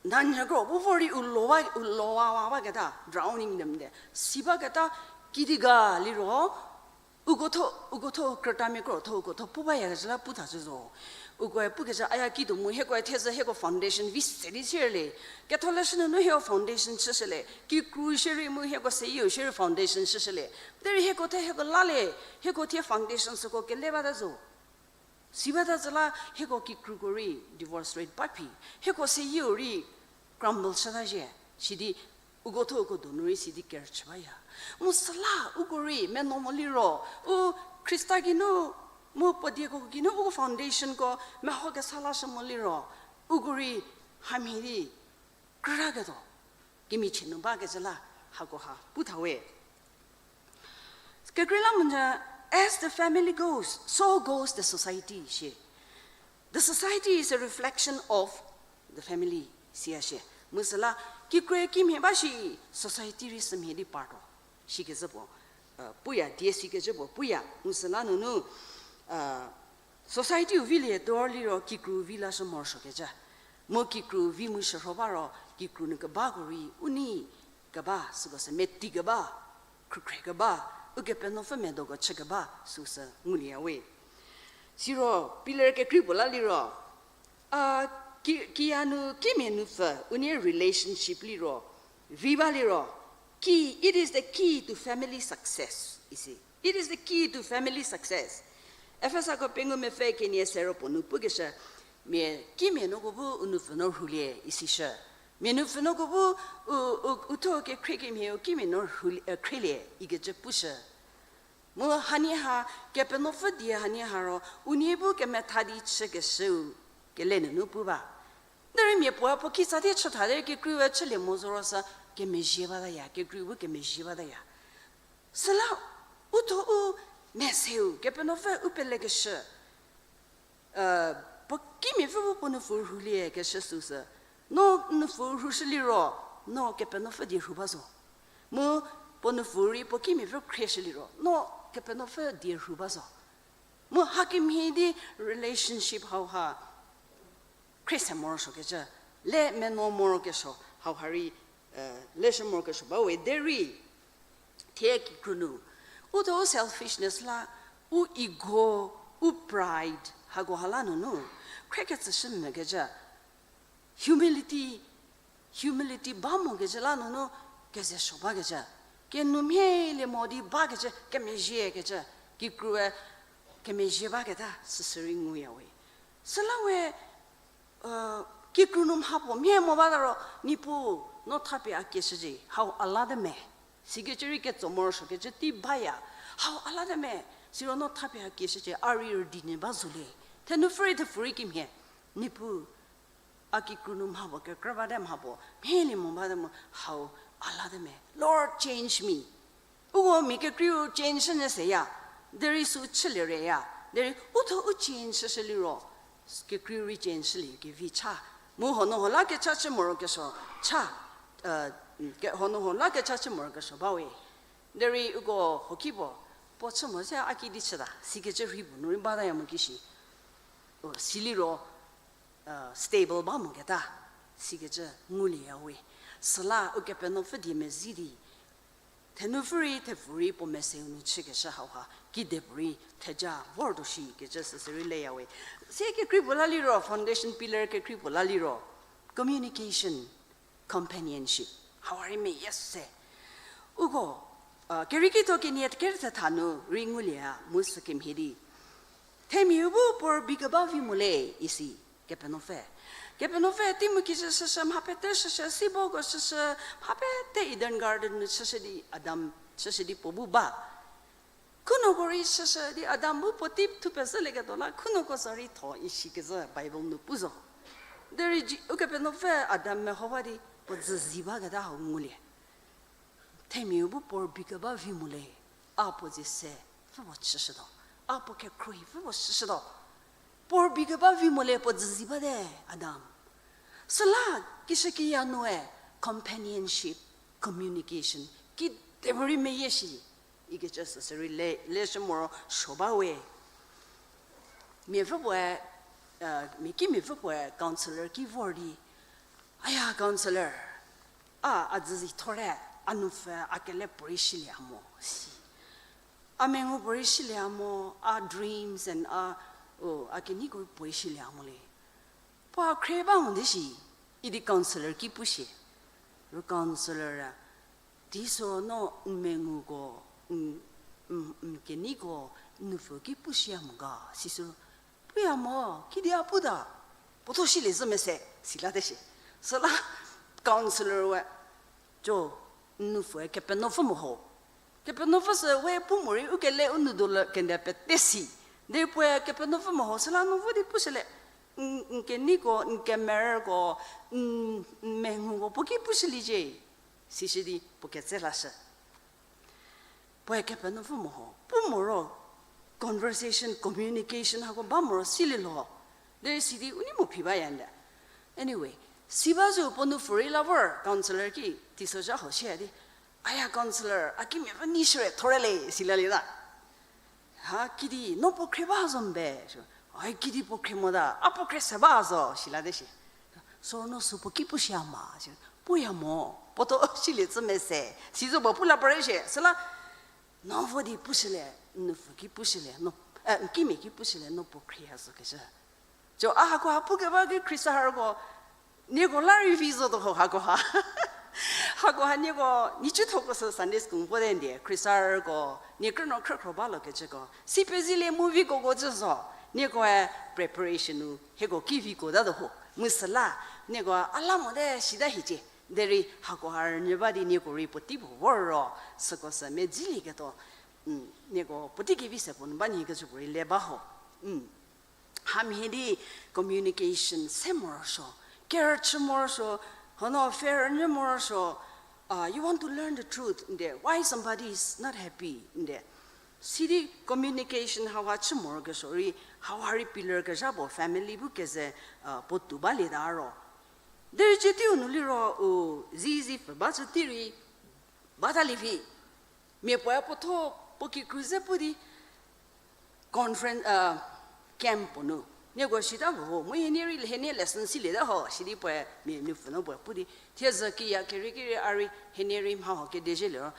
nanyü kro, bu vor rei u lowa, u lowawa baketa, drowning dem de. Si baketa, kidi ga liro, uko tho, uko tho krütamia kro, tho uko tho pu bayakecü la pu thachü zo. Ukoe pukecü aya kido mu, hiekoe thezü hieko foundation vi se di sierlie. Ketholeshü nunu hieko foundation chüshülie. Kikru shierei mu hieko seyieu shierei foundation chüshülie. Derei hieko the hieko lalie, hieko thie foundation süko kele bata zo. Si bata zo la hieko kikruko rei divorce rate ba phi. Hieko seyieu rei crumble chüta zhie. Sidi uko tho uko donu rei sidi kerüchü baya. Mu süla uko rei meno mo liro, u Khrista geinu, mu puo dieko geinu uko foundationko meho kesa lashü mo liro, uko rei hamhie di krütaketuo. Kemichie nu bakecü la hako ha pu tha we. Kekreilamonyü, as the family goes, so goes the society, shi. The society is a reflection of the family, siya shi. Mu süla, kikrue kimhie ba shi, society rei sümhie di partuo. Sikecü puo, uh, puya, die sikecü puo puya. Mu süla nunu, uh, society-u vilie tuo liro kikru vi lashü morosuokecü. Mu kikru vi mu shürho ba ro, kikru nu kebako rei u nei keba, süko sü meti keba, khrükhre keba, Ukepenuopfü medoko chü keba, süsü ngulieya we. Siro, pillar kekrei puo la liro, a, ki, kiya nu kimia nupfü, unie relationship liro, vi ba liro, key, it is the key to family success, isi. It is the key to family success. Efesako pengou mepfü kenie sero puo nu pukeshü, mia kimia nuoko bu u nupfü no rhulie, isishü. Mia nupfü nuoko bu u, u, u thuo kekhrie kemhie u kimia no rhulie, e, khrielie, ikecü pushü. Mu hanie ha, Kepenuopfü die hanie ha ro, unie bu kemetha di chükeshüu, kele nunu pu ba. Derei mia puoe puo kitsa di chütha derei kekreiue chülie mo zo ro sü, kemezhie bataya, kekrei bu kemezhie bataya. Süla, u thuo u meseu, Kepenuopfü u pelekeshü, e, puo kimiapfü bu puo nupfu rhulie keshü süsü. No nupfu rhushü liro, no Kepenuopfü die rhu ba zo. Mu puo nupfu rei puo kimiapfü khrieshü liro, no Kepenuopfü die rhu ba zo. Mu hakemhie di relationship hau ha khriese morosuokecü, le meno morokesuo hau ha rei, e, leshü morokesuo ba we derei, thie kikru nu, u thuo u selfishness la, u ego, u pride, hako ha la nunu, khriekecü shü mükecü, humility, humility ba mokecü la nunu, keze suo bakecü, kenu mhielie mo di bakecü, kemezhiekecü, kikrue, kemezhie baketa süsü rei nguya we. Süla we, e, kikru nu mha puo mhie mo bata ro, Niepuu, no thapie a kieshücie, hau a la te me. Sikecü rei ketso morosuokecü tei baya, hau a la te me. Siro no thapie a kieshücie, a rei rüdi nyü ba zolie. Thenupfü rei thepfu rei kimhie, Niepuu, a kikru nu mha puo kekrü bate mha puo mhielie mo bate mo, hau a la te me. Lord, change me. Uko mia kekreiu change nyü seya, derei sü chülie reya, derei u thuo u change shüshü liro, kekreiu rei change shülie kevi cha. Mu huonuo huo la kecha chü morokesuo cha, e, ke, huonuo huo la kecha chü morokesuo ba we. Derei uko huoki puo, puo chü mo se a kidi chüta, sikecü rhei puo nu rei bataya mo kishi. O, siliro, e, stable ba moketa, sikecü ngulieya we. Süla Ukepenuopfü die mezhie di, Thenu pfü rei, thepfu rei, puo meseu nu chükeshü hauha, kidepuorei, theja, vortuo shi, kecü süsü rei leyawe. Sie kekrei puo la liro, foundation pillar kekrei puo la liro, communication, companionship. Hauha rei meyie se. Uko, uh, Kerieki tho kenie kerü thetha nu rei ngulie a, mu sükemhie di. Themia bu puo rübei keba vi mo le, isi. Kepenuopfü. Kepenuopfü tei mu kishü shüshü, mha pete shüshü, siboko shüshü, mha pete Eden Garden nu chüshü di Adam chüshü di puo bu ba. Khunoko rei shüshü di Adam bu puo tei thupezhülieketuo la, khunoko sa rei tho ishi kezhü Bible nu pu zo. Derei ji-, Ukepenuopfü Adam meho ba di puo dzü zi baketa hau ngulie. Themiau bu puo rübei keba vi mo le, a puo dzie se pfü puo chüshütuo, a puo kekhruohi pfü puo chüshütuo. Puo rübei keba vi mo le puo dzü zi bate, Adam. Süla kishükiya nue companionship, communication, kidepuorei meyie shi, ikecü süsü rei le, leshü moro suo ba we. Miapfü puoe, uh, mia kimiapfü puoe counselor ki vor di, aya counselor, a, a dzü zi thorte, a nupfü a kele puorei shülie mo, si. A mengu puorei shülie mo, a dreams and a, o, a keneiko puorei shülie mo le. Puo a khrie ba mo de shi, idi counselor ki pushie. Ru counselor-e, teisoro no n menguko, n, n, n keneiko, n nupfü ki pushüya mo ga, sisü. Puya mo, kidi a puta, puo tho shülie zhü mese, sila te shi. Süla counselor we, jo, n nupfüe Kepenuopfü mo ho. Kepenuopfü sü we pu morei u kele u nou do le kende pete si. Derei puoe Kepenuopfü mo ho, süla no vo di pushülie, n, n keneiko, n kemerüko, n, n menguko, puo ki pushüliecie. Sishü di puo ketse lashü. Puoe Kepenuopfü mo ho, pu moro, conversation, communication hako ba moro silie lho. Derei sidi u nei mo phi baya nde. Anyway, si ba zo puo nupfü rei la vor counselor ki teisozha ho shie di, aya counselor, a kimiapfü nei shüre thorte le, sila lieta. Ha, kidi, no puo khrie ba zo mbe, sü. Ai, kidi puo khrie mota, a puo khrie se ba zo, sila te shi. Sü no sü puo ki pushüya ma, si. Puya mo, puo tho shülie zhü mese, si zo puo pu la pare shie, süla, no vo di pushülie, n nupfü ki pushülie, no, eh, n kimia ki pushülie, no puo khrieya zo kecü. Jo, a hakoha pukeba ki Khrista harko, nieko la rei vi zotuo ho hakoha. Hakoha nieko, nicüthoko sü Sunday school vo te ndie, Khrista harko, nie krünuo khrükhro ba lo kecüko. Si pezilie mu vikoko zhü zo, niekoe preparation nu, hieko ki viko tatuo ho. Mu süla, nieko a la mote sita hiecie. Derei hakoha rünyü ba di nieko rei puotei puo vor ro, süko sü medzilieketuo, nieko puotei kevi se puo nu ba nyikecü puorei le ba ho. Hamhie di communication se morosuo, kerüchü morosuo, hono fair nyü morosuo, uh, you want to learn the truth, nde, why somebody is not happy, nde. Sidi communication hauha chü morokesuo rei, hauha rei pillar kezha puo family bu keze, uh, puo tou balieta ro. Derei cie teiu nu liro, u, zizi pfü ba chü tei rei, bata lievi. Mia puoe puotho puo kikru ze pu di conference, uh, camp puo nu. Nieko sita ho, mu hienie rei hienie lesson silieta ho, sidi puoe mia nupfü nu puoe pu di. Thiezhü kiya keri keri a rei hienie rei mha ho kedizie liro.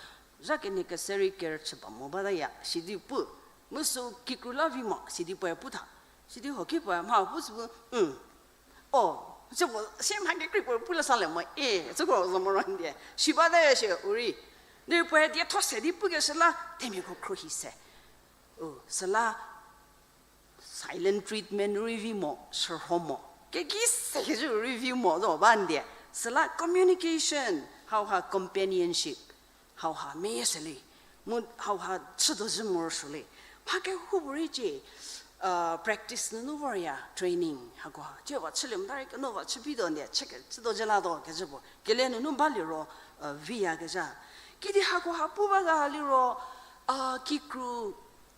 Zha kenie kese rei kerüchü ba mo bataya, sidi pu. Mu sü kikru la vi mo, sidi puoe pu tha. Sidi ho ki puoe mha pu sü pu, mm. O, süko, sie mha kekrei puo pu la salie mo, e, süko zo moro ndie. Si bate shie u rei. Derei puoe dietho se di pukeshü la, themiako khruohi se. U, süla silent treatment rei vi mo, shürho mo. Kekise kecü rei vi mo zo ba ndie. Süla communication, hauha companionship. Hauha meyie se le, mu hauha chütuo zhü morosuo le. Mha kehoupuorei cie, uh, practice nunu vorya training hakoha. Cie va chülie mota rei keno va chü bituo ndie, chü ke, chütuo zhü latuo kecü puo. Kele nunu baliro, uh, viyakezha. Kidi hakoha pu ba ga liro, uh, kikru,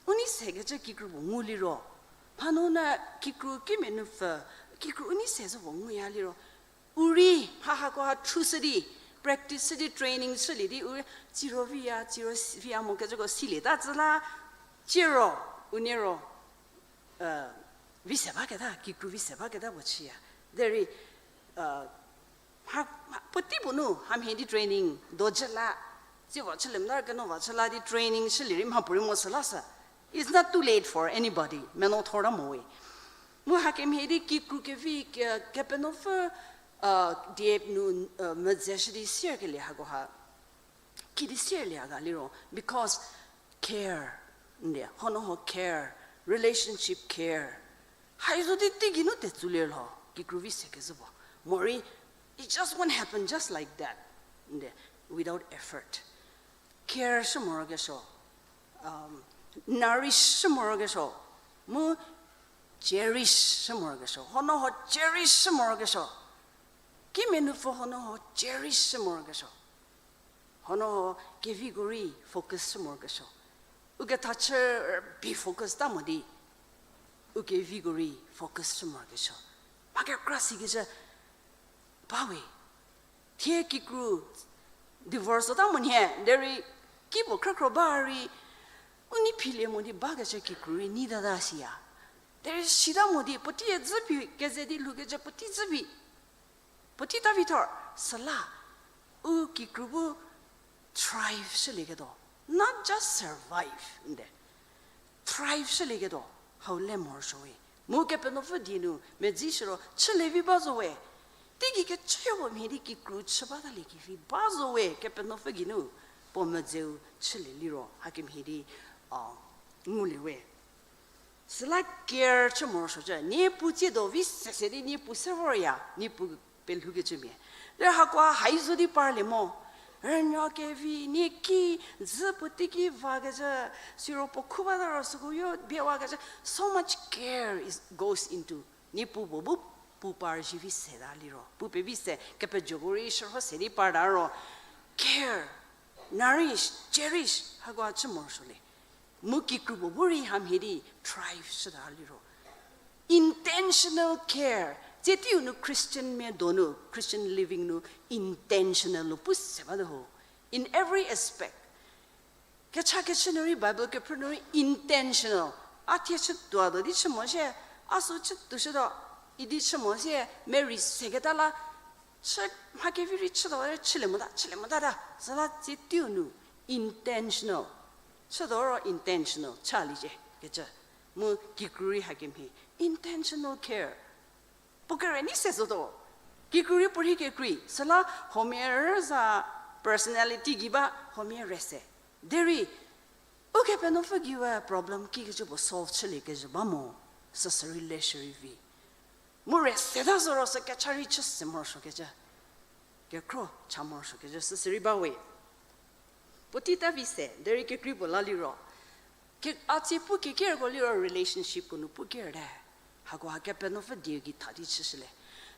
u nei se kecü kikru puo ngu liro. Mhanu na kikru kimia nupfü, kikru u nei se zo puo nguya liro. U rei, ha hakoha thushü di, practice shü di, training shülie di, u rei, tsiro viya, tsiro viya mo kecüko silieta tsü la, tsiro, unie ro, uh, vi se baketa, kikru vi se baketa puo chüya. Derei, uh, ha, ha, puotei puo nu, hamhie di training, dojü la, Tsie va chülie mota, keno va chü la di training chülie rei mhapuorei mo süla sü. It's not too late for anybody. Meno thor ta mo we. Mu hakemhie di kikru kevi ke, Kepenuopfü, uh, die nu, uh, medze shü di sierkelie hako ha. Kidi sierlie ga liro, because care, nde, hono ho care, relationship care. Hai zo di teigei nu tetsulie lho, kikru vi se kezhü vo. Morei, it just won't happen just like that. Nde, without effort. Care shü morokesuo, um, nourish shü morokesuo, mu cherish shü morokesuo. Hono ho cherish shü morokesuo. Kimia nupfü hono ho cherish shü morokesuo. Hono ho keviko rei focus shü morokesuo. U ketha chü bi focus ta mo di, u keviko rei focus shü morokesuo. Mha kekra sikecü ba we. Thie kikru divorce ta mo nhie, derei kipuo khrükhro ba rei, u nei philie mo di bakecü kikru rei nei tata siya. Derei sita mo di, puotei dzü phi keze di lhoukecü puotei dzü phi. Puotei ta vi thor, süla, u kikru bu thrive shülieketuo. Not just survive, nde. Thrive shülieketuo, hau le morosuo we. Mu Kepenuopfü die nu, medzi shüro, chülie vi ba zo we. Teigei kechüyo puo mhie di kikru chü batalie kevi ba zo we, Kepenuopfü geinu, puo medzeu chülie liro, hakemhie di, a, ngulie we. Süla care chü morosuocü, niepu tsiedo vi sese di niepu se vorya, niepu pelhoukecümia. Derei hakoa hai zo di parlie mo. Rünuo kevi, nie ki, dzü puotei ki vakecü, siro puo khu bata ro süko yo biewakecü, so much care is, goes into. Niepu puo bu pu par zhie vi seta liro, pu pevi se, kepejoko rei shürho se di parta ro, care, nourish, cherish, hakoa chü morosuolie. Mu kikru puo bu rei hamhie di thrive shüta liro. Intentional care. Tsie teiu nu Christian mia donu, Christian living nu intentional lo pu se bate ho. In every aspect. Kecha kechü nu rei Bible kephrü nu rei intentional. A thie chütuo do di chü mo sie, a sü chütuo shütuo, idi chü mo sie, merei seketa la, chü mha kevi rei chütuo, chülie mota, chülie motata, süla tsie teiu nu intentional. Chütuo ro intentional chaliecie kecü. Mu kikru rei hakemhie intentional care. Puo kere nei se zotuo. Kikru rei puorhi kekrei, süla huomia rüza personality gei ba huomia re se. Derei, Ukepenuopfü gei we problem kikecü puo solve chülie kezhü ba mo, süsü rei le shürei vi. Mu re seta zo ro sü kecha rei chü se morosuokecü. Kekhro cha morosuokecü süsü rei ba we. Puotei ta vi se, derei kekrei puo la liro. Ke, a tsie pu kekerko liro relationship ko nu pu kerte. Hakoha Kepenuopfü die gei tha di chüshülie.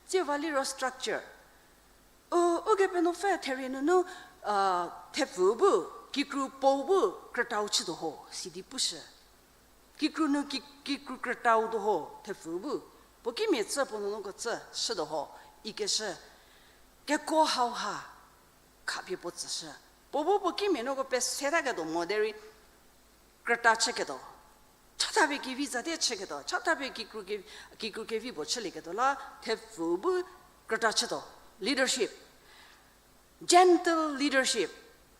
Tsie va liro structure. U, Ukepenuopfü therie nunu, a, thepfu bu, kikru puo bu, krütau chütuo ho, sidi pushü. Kikru nu ki, kikru krütau tuo ho, thepfu bu. Puo kimia tsü puo nunuko tsü, shütuo ho, ikeshü. Kekuo hauha, khapie puo tsüshü. Puo bu puo kimia nuko pesetaketuo mo derei, krüta chüketuo. Chatha pie kevi zate chüketuo. Chatha pie kikru ke, kikru kevi puo chülieketuo la, thepfu bu krüta chütuo. Leadership. Gentle leadership,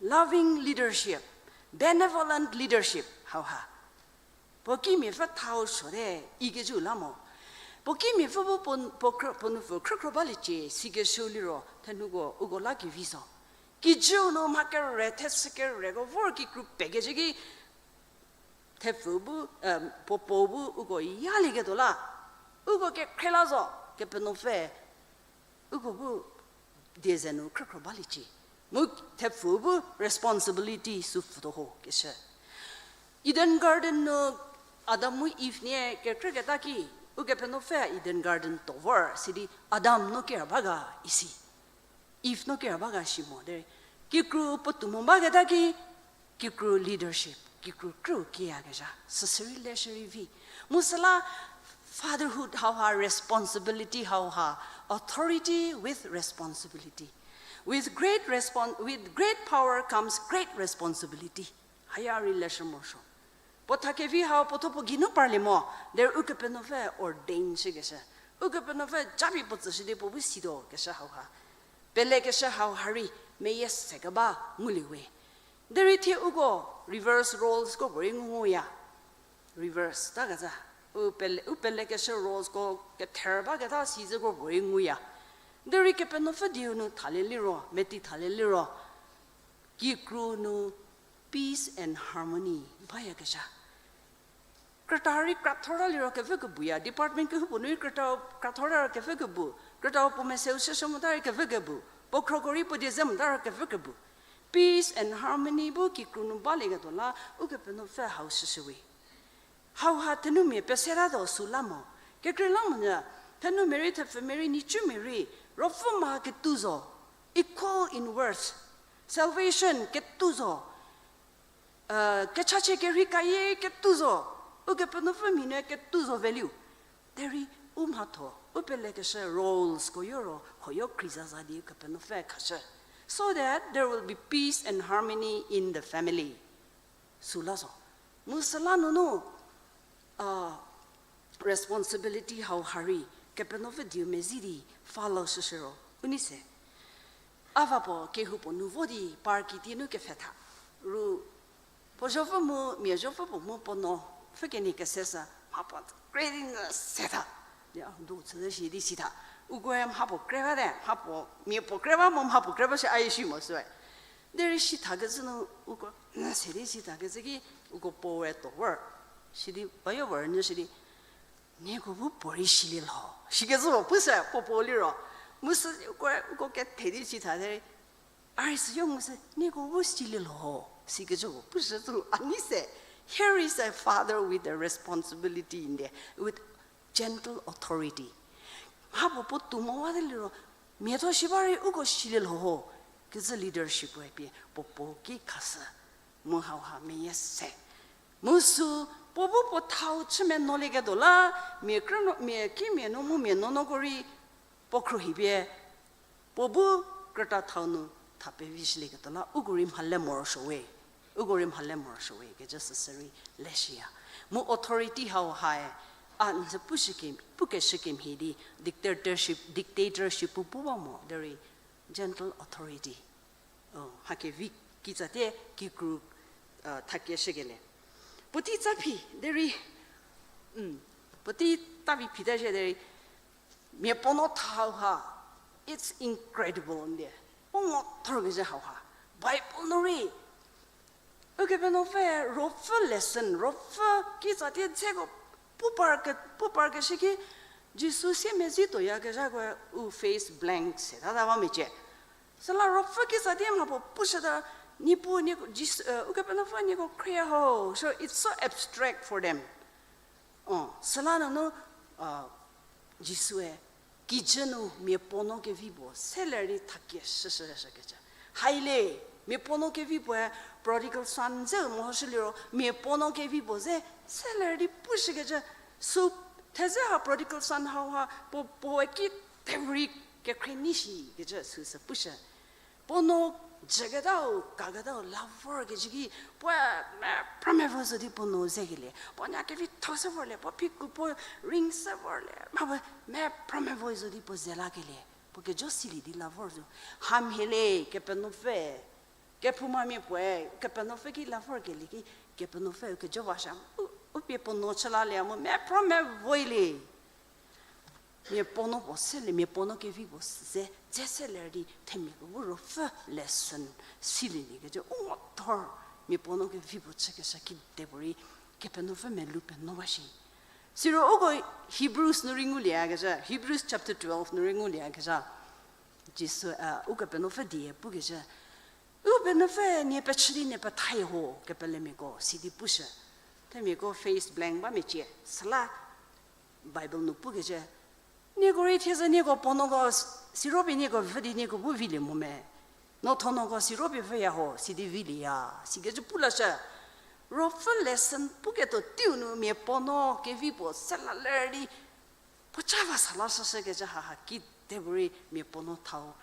loving leadership, benevolent leadership, hauha. Puo kimiapfü thau suote, ikecü la mo. Puo kimiapfü bu puo, puo khrü, puo nupfu khrükhro baliecie, sikeshü liro, thenuko, uko la kevi zo. Kijüu nu mha kere, thechü kereko vor kikru pekecü ki, thepfu bu, em, puo puo bu uko yalieketuo la. Uko kekhrie la zo, Kepenuopfü uko bu die ze nu khrükhro baliecie. Mu thepfu bu responsibility sü pfütuo ho keshü. Eden Garden nu Adam mu Eve nie kekrüketa ki, Ukepenuopfü Eden Garden tuo vor, sidi Adam no kera ba ga isi. Eve no kera ba ga shi mo derei. Kikru puotou mo baketa ki, kikru leadership, kikru krü kiyakezha, süsü rei le shürei vi. Mu süla fatherhood hauha, responsibility hauha, authority with responsibility. With great respon-, with great power comes great responsibility. Haya rei leshü morosuo. Puo tha kevi hau puo thuo puo geinu parlie mo, derei Ukepenuopfü ordain shükeshü. Ukepenuopfü japie puo tsüshü di puo bu situo keshü hauha. Pelekeshü hauha rei meyie se keba ngulie we. Derei thie uko reverse roles ko puorei ngu nguya. Reverse ta keza. U pele, u pelekeshü roles ko kether baketa si zeko puorei nguya. Derei Kepenuopfü dieu nu thalie liro, meti thalie liro, kikru nu peace and harmony bayakezha. Krüta rei krathor ta liro kevü kebuya, department kehoupuo nu rei krüta krathor ta ro kevü kebu, krüta puo meseu shüshü mota rei kevü kebu, puo khroko rei puo die ze mota ro kevü kebu. Peace and harmony bu kikru nu balieketuo la, Ukepenuopfü hau shüshüwe. Hauha thenumia peseta do süla mo. Kekreilamonyü, thenumia rei, thepfumia rei, nhicumia rei, ruopfü ma ketuo zo, equal in worth, salvation ketuo zo, kechachie kerhei kayie ketuo zo, Ukepenuopfü mia nu ketuo zo value. Derei u mhatho, u pelekeshü roles ko yo ro, huoyo kreizaza di Ukepenuopfü khashü. So that there will be peace and harmony in the family. Süla zo. Mu süla nunu, responsibility hauha rei, Kepenuopfü dieu mezi di follow shüshü ro, u nei se. A va puo kehoupuo nu vo di park kiti nu kepfhe tha. Ru, puo zopfü mu, mia zopfü puo mu puo nuo, pfhü kenie kese sü, mha puo kre di n se tha. Di a, du chüzü shi di si tha. Ukoe mha puo kre bate, mha puo, mia puo kre ba mo mha puo kre ba shi a ye shi mo süe. Derei shi thakezhü nu uko n se di si thakezhü ki, uko puoe tuo vor. Sidi, bayo vor nyü sidi, nieko bu puorei silie lho. Sikecü puo pu se, puo puo liro. Mu sü uko, uko kethe di si tha derei, a rei süyo mu sü, nieko bu silie lho. Sikecü puo pu se tsu, a nei se. Here is a father with a responsibility in there, with gentle authority. Mha puo puo tuo mo wa de liro, miatho shi ba rei uko silie lho ho. Kecü leadership-e pie puo puo ki khashü. Mu hauha meyie se. Mu sü, puo bu puo thau chü menuolieketuo la, mia krünuo, mia kimia nuo mu mia nuonuoko rei, puo khruohipie, puo bu krüta thau nu tha pevishülieketuo la, uko rei mhale morosuo we. Uko rei mhale morosuo we, kecü süsü rei leshiya. Mu authority hauhae, a n sü pushüke, pukeshükemhie di, dictatorship, dictatorship pu pu ba mo, derei gentle authority. O, mha kevi kitsatie kikru, thakie shükelie. Puotei tsa phi, derei, puotei ta vi phita zhie derei, mia puo nuo thau ha, it's incredible ndie. U ngo thorkezhü hauha. Bible nu rei, Ukepenuopfü, ruopfü lesson, ruopfü kitsatie dzeko pu parke, pu parkeshü ki, Jisu siemedzi tuoyakezhakoe u face blank se tata ba mecie. Süla ruopfü kitsatie mha puo pushüta, Niepuu, nieko, Jisu, Ukepenuopfü nieko khrie ho. So it's so abstract for them. O, süla nunu, Jisue, kijü nu mia puo nuo kevi puo, seler di thakie shüshükecü. Haile, mia puo nuo kevi puoe prodigal son dzeu mehoshü liro, mia puo nuo kevi puo ze, seler di pushükecü, sü theze ha prodigal son hauha, puo, puoe ki thevori kekhrie ni shikecü süsü pushü. Puo nuo jüketau, kaketau, la vorkecü ki, puoe mepra mevo zo di puo nuo zekelie. Puo nya kevitho se vorlie, puo phiku puo ring se vorlie. Mha puoe mepra mevo zo di puo ze lakelie. Puo kejo silie di la vor zo. Hamhie le, Kepenuopfü. Kephoumamia puoe, Kepenuopfü ki la vorkelie ki, Kepenuopfü kejo va sha. U, u pie puo nuo chü lalie mu mepra mevolie. Mia puo nuo puo selie, mia puo nuo kevi puo ze, dze seler di themiako bu ruopfü lesson silie nyikecü u ngo thor, mia puo nuo kevi puo chükeshü kidepuorei Kepenuopfü melou penuo ba shi. Siro uko Hebrews nu rei ngulieyakezha, Hebrews chapter twelve nu rei ngulieyakezha. Jisu, a, Ukepenuopfü die pukecü, Ukepenuopfü nie pechü di nie pethalie ho, kepelemiako, sidi pushü. Themiako face blank ba mecie, süla Bible nu pukecü, nieko rei thiezü nieko puo nuoko s-, siro pie nieko vü di nieko bu vilie mo me. Nuotho nuoko siro pie vüya ho, sidi vilieya, sikecü pu lashü. Ruopfü lesson puketuo teiu nu mia puo nuo kevi puo sela ler di, puo ca va sa lashüshükecü haha kidepuorei mia puo nuo thau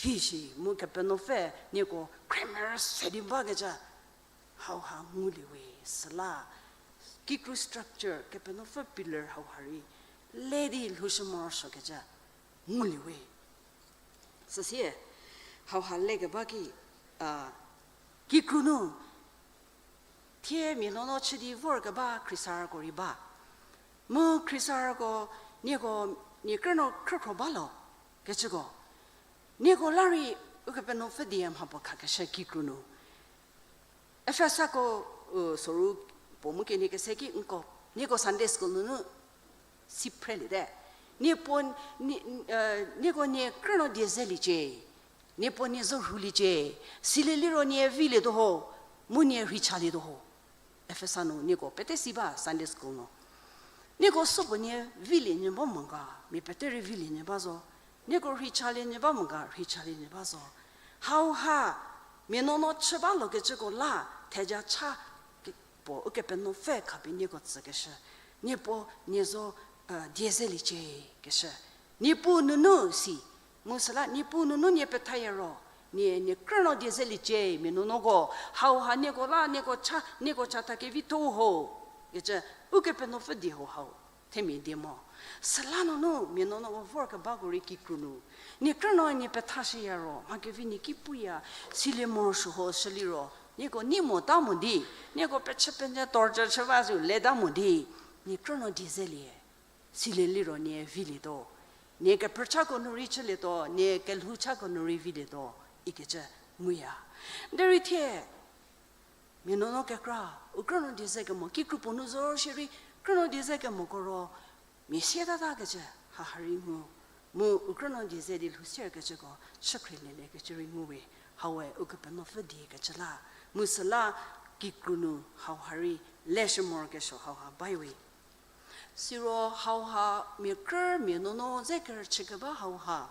vi shi mu Kepenuopfü nieko khremerü se di bakecü hauha ngulie we süla. Kikru structure Kepenuopfü pillar hauha rei le di lhoushü morosuokecü ngulie we. Süsie, hauha lekeba ki, a, Kikru nu, thie mia nuonuo chü di vorkeba khriesarüko rei ba. Mu khriesarüko, nieko, nie krünuo khrükhro ba lo, kecüko. Nieko la rei, Ukepenuopfü die mha puo khakeshü kikru nu. Efesako, u, soru puo mu kenie kese ki nko, nieko Sunday school nunu si phreliete. Niepuo, nie, eh, nieko nie krünuo die zeliecie. Niepuo nie zo rhuliecie. Silie liro nie vilietuo ho, mu nie rhichalietuo ho. Efesa nu nieko pete si ba Sunday school nu. Nieko supuo nie vilie nyü ba mo ga, mia pete rei vilie nyü ba zo. Nieko rhichalie nyü ba mo ga, rhichalie nyü ba zo. Hauha, mia nuonuo chü ba lokecüko la, theja cha ke-, puo Ukepenuopfü khapie nieko tsükeshü. Niepuo nie zo, eh, die zeliecie keshü. Niepuu nunu si, mu süla Niepuu nunu nie pethaya ro, nie, nie krünuo die zeliecie, mia nuonuoko, hauha nieko la, nieko cha, nieko chatha kevitho ho, kecü, Ukepenuopfü die ho hau, themia die mo. Süla nunu, mia nuonuoko vorkebako rei kikru nu. Nie krünuo nie pethashüya ro, mha kevi nie ki puya, silie morosuo ho shüliro, nieko nei mota mo di, nieko pechü penjü torture chü ba zo leta mo di, nie krünuo die zelie. Silie liro nie vilietuo. Nie kephrüchako nu rei chülietuo, nie kelhouchako nu rei vilietuo, ikecü nguya. Derei thie, mia nuonuo kekra, u krünuo die ze kemo, kikru puo nu zo shierei, krünuo die ze kemoko ro, mia siatatakecü, haha rei ngu. Mu u krünuo die ze di lhou sierkecüko, chükhrielie lekecü rei nguwe, haue Ukepenuopfü die kecü la. Mu süla kikru nu hauha rei, leshü morokesuo hauha baiwe. Siro hauha mia krü mia nuonuo ze kerüchükeba hauha.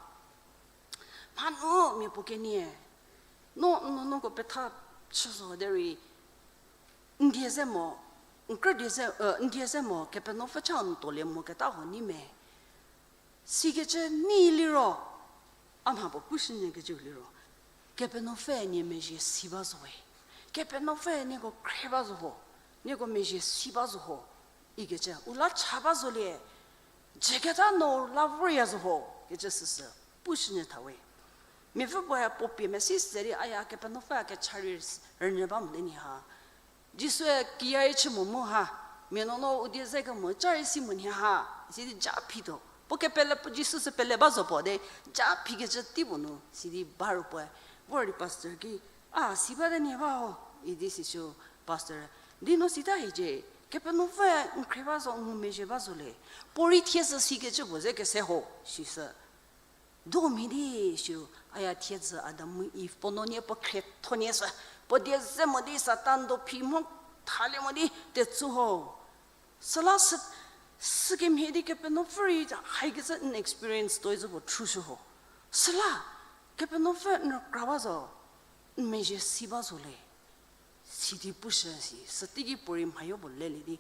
Mhanu mia puo kenie. No, n nuonuoko petha chü zo derei. N die ze mo, n krü die ze, eh, n die ze mo, Kepenuopfü cha n tolie moketa huo nei me. Sikecü nei liro, a mha puo pushünyükecü liro, Kepenuopfü nie mezhie si ba zowe. Kepenuopfü nieko khrie ba zo ho, nieko mezhie si ba zo ho, ikecü, u la cha ba zolie, jüketa no la vorya zo ho, kecü süsü, pushünyü thawe. Miapfü puoe puo pie mesi se di, aya Kepenuopfü a kecha rei rünyü ba mo di nyi ha. Jisue kiya rei chü mo mu ha, mia nuonuo u die ze kemo ca rei si mo nyi ha, sidi ja phituo. Puo kepele puo Jisu sü pele ba zo puo de, ja phikecü tei puo nu, sidi ba ru puoe, vor di pastor ki, a, si bate nyi ba ho, idi sisü pastor, di no sita hiecie, Kepenuopfü n khrie ba zo, n ngumezhie ba zo le, puo rei thiesü sikecü puo ze kese ho, sisü. Do mhie di sü, aya thiedzü Adam mu Eve puo nuonie puo khrietho nie sü, puo die ze mo di Satan do phi mho thalie mo di tetsu ho. Süla sü, sükemhie di Kepenuopfü rei haikecü n experience tuoi zü puo thushü ho. Süla, Kepenuopfü n rükra ba zo, n mezhie si ba zo le. Sidi pushü si, süteiki puorei mhayo puo lelie di,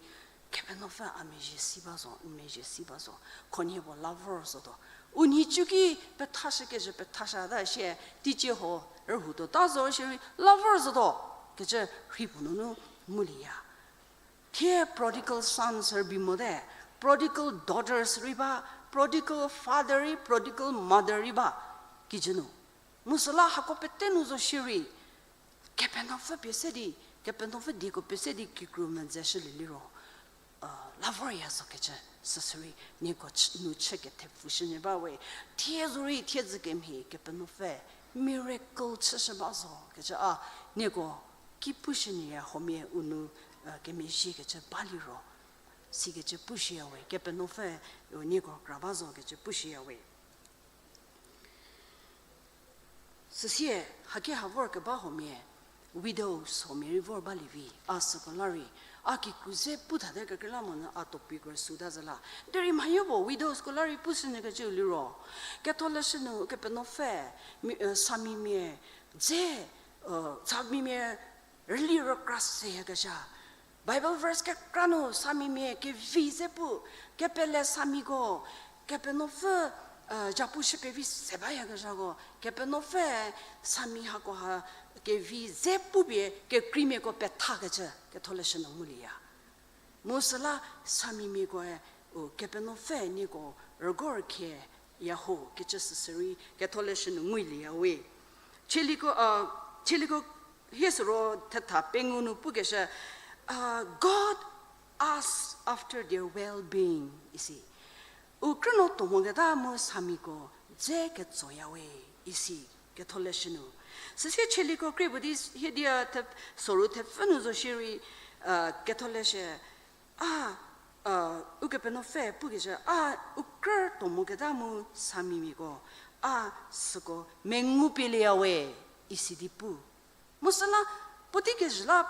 Kepenuopfü a mezhie si ba zo, n mezhie si ba zo, khunhie puo la vor zotuo. U nhicu ki pethashü kezhü pethashüta shie, teicie ho rühoutuo ta zo shierei la vor zotuo, kecü rhi puo nunu ngulieya. Thie prodigal sons rübei mote, prodigal daughters rei ba, prodigal father rei, prodigal mother rei ba, kijü nu. Mu süla hako pete nu zo shierei, Kepenuopfü pie se di, Kepenuopfü dieko pie se di kikru medzeshülie liro, la vorya zo kecü, süsürei nieko ch-, nu chü kethepfushünyü ba we, thie zorei thiedzü kemhie Kepenuopfü miracle chüshü ba zo kecü a, nieko ki pushünyüya huomia u nu, kemezhie kecü ba liro, sikecü pushüya we, Kepenuopfü, nieko kra ba zo kecü pushüya we. Süsie, haki ha vorkeba huomia, widows huomia rei vor balie vi, a süko la rei, a kikru ze pu thate kekreilamonyü a topic rüsuta zü la. Derei mhayo puo widows ko la rei pushünyü kecüu liro, Ketholeshü nu Kepenuopfü, mi-, samimia, dze, samimia, rüli rükra seyakezha. Bible verse kekra nu samimia kevi ze pu, kepele samiko, Kepenuopfü, zhapu shü pevi se bayakezhako, Kepenuopfü sami hako ha kevi ze pupie kekreimiako pethakecü Ketholeshü nu ngulieya. Mu süla samimiakoe, u, Kepenuopfü nieko rügorkhieya ho kecü süsürei Ketholeshü nu ngulieya we. Chieliko, chieliko Hie süro thetha pengou nu pukeshü, uh, God asks after their well-being, isi. U krünuo tuo moketa mu samiko dze ketsoya we, isi, ketholeshü nu. Süsie chieliko krie puo di hie dia the-, soru thepfü nu zo shierei, uh, ketholeshü, a, uh, Ukepenuopfü pukecü, a, u krü tuo moketa mu samimiako, a, süko mengupie lieya we, isi di pu. Mu süla, puotei kezhü la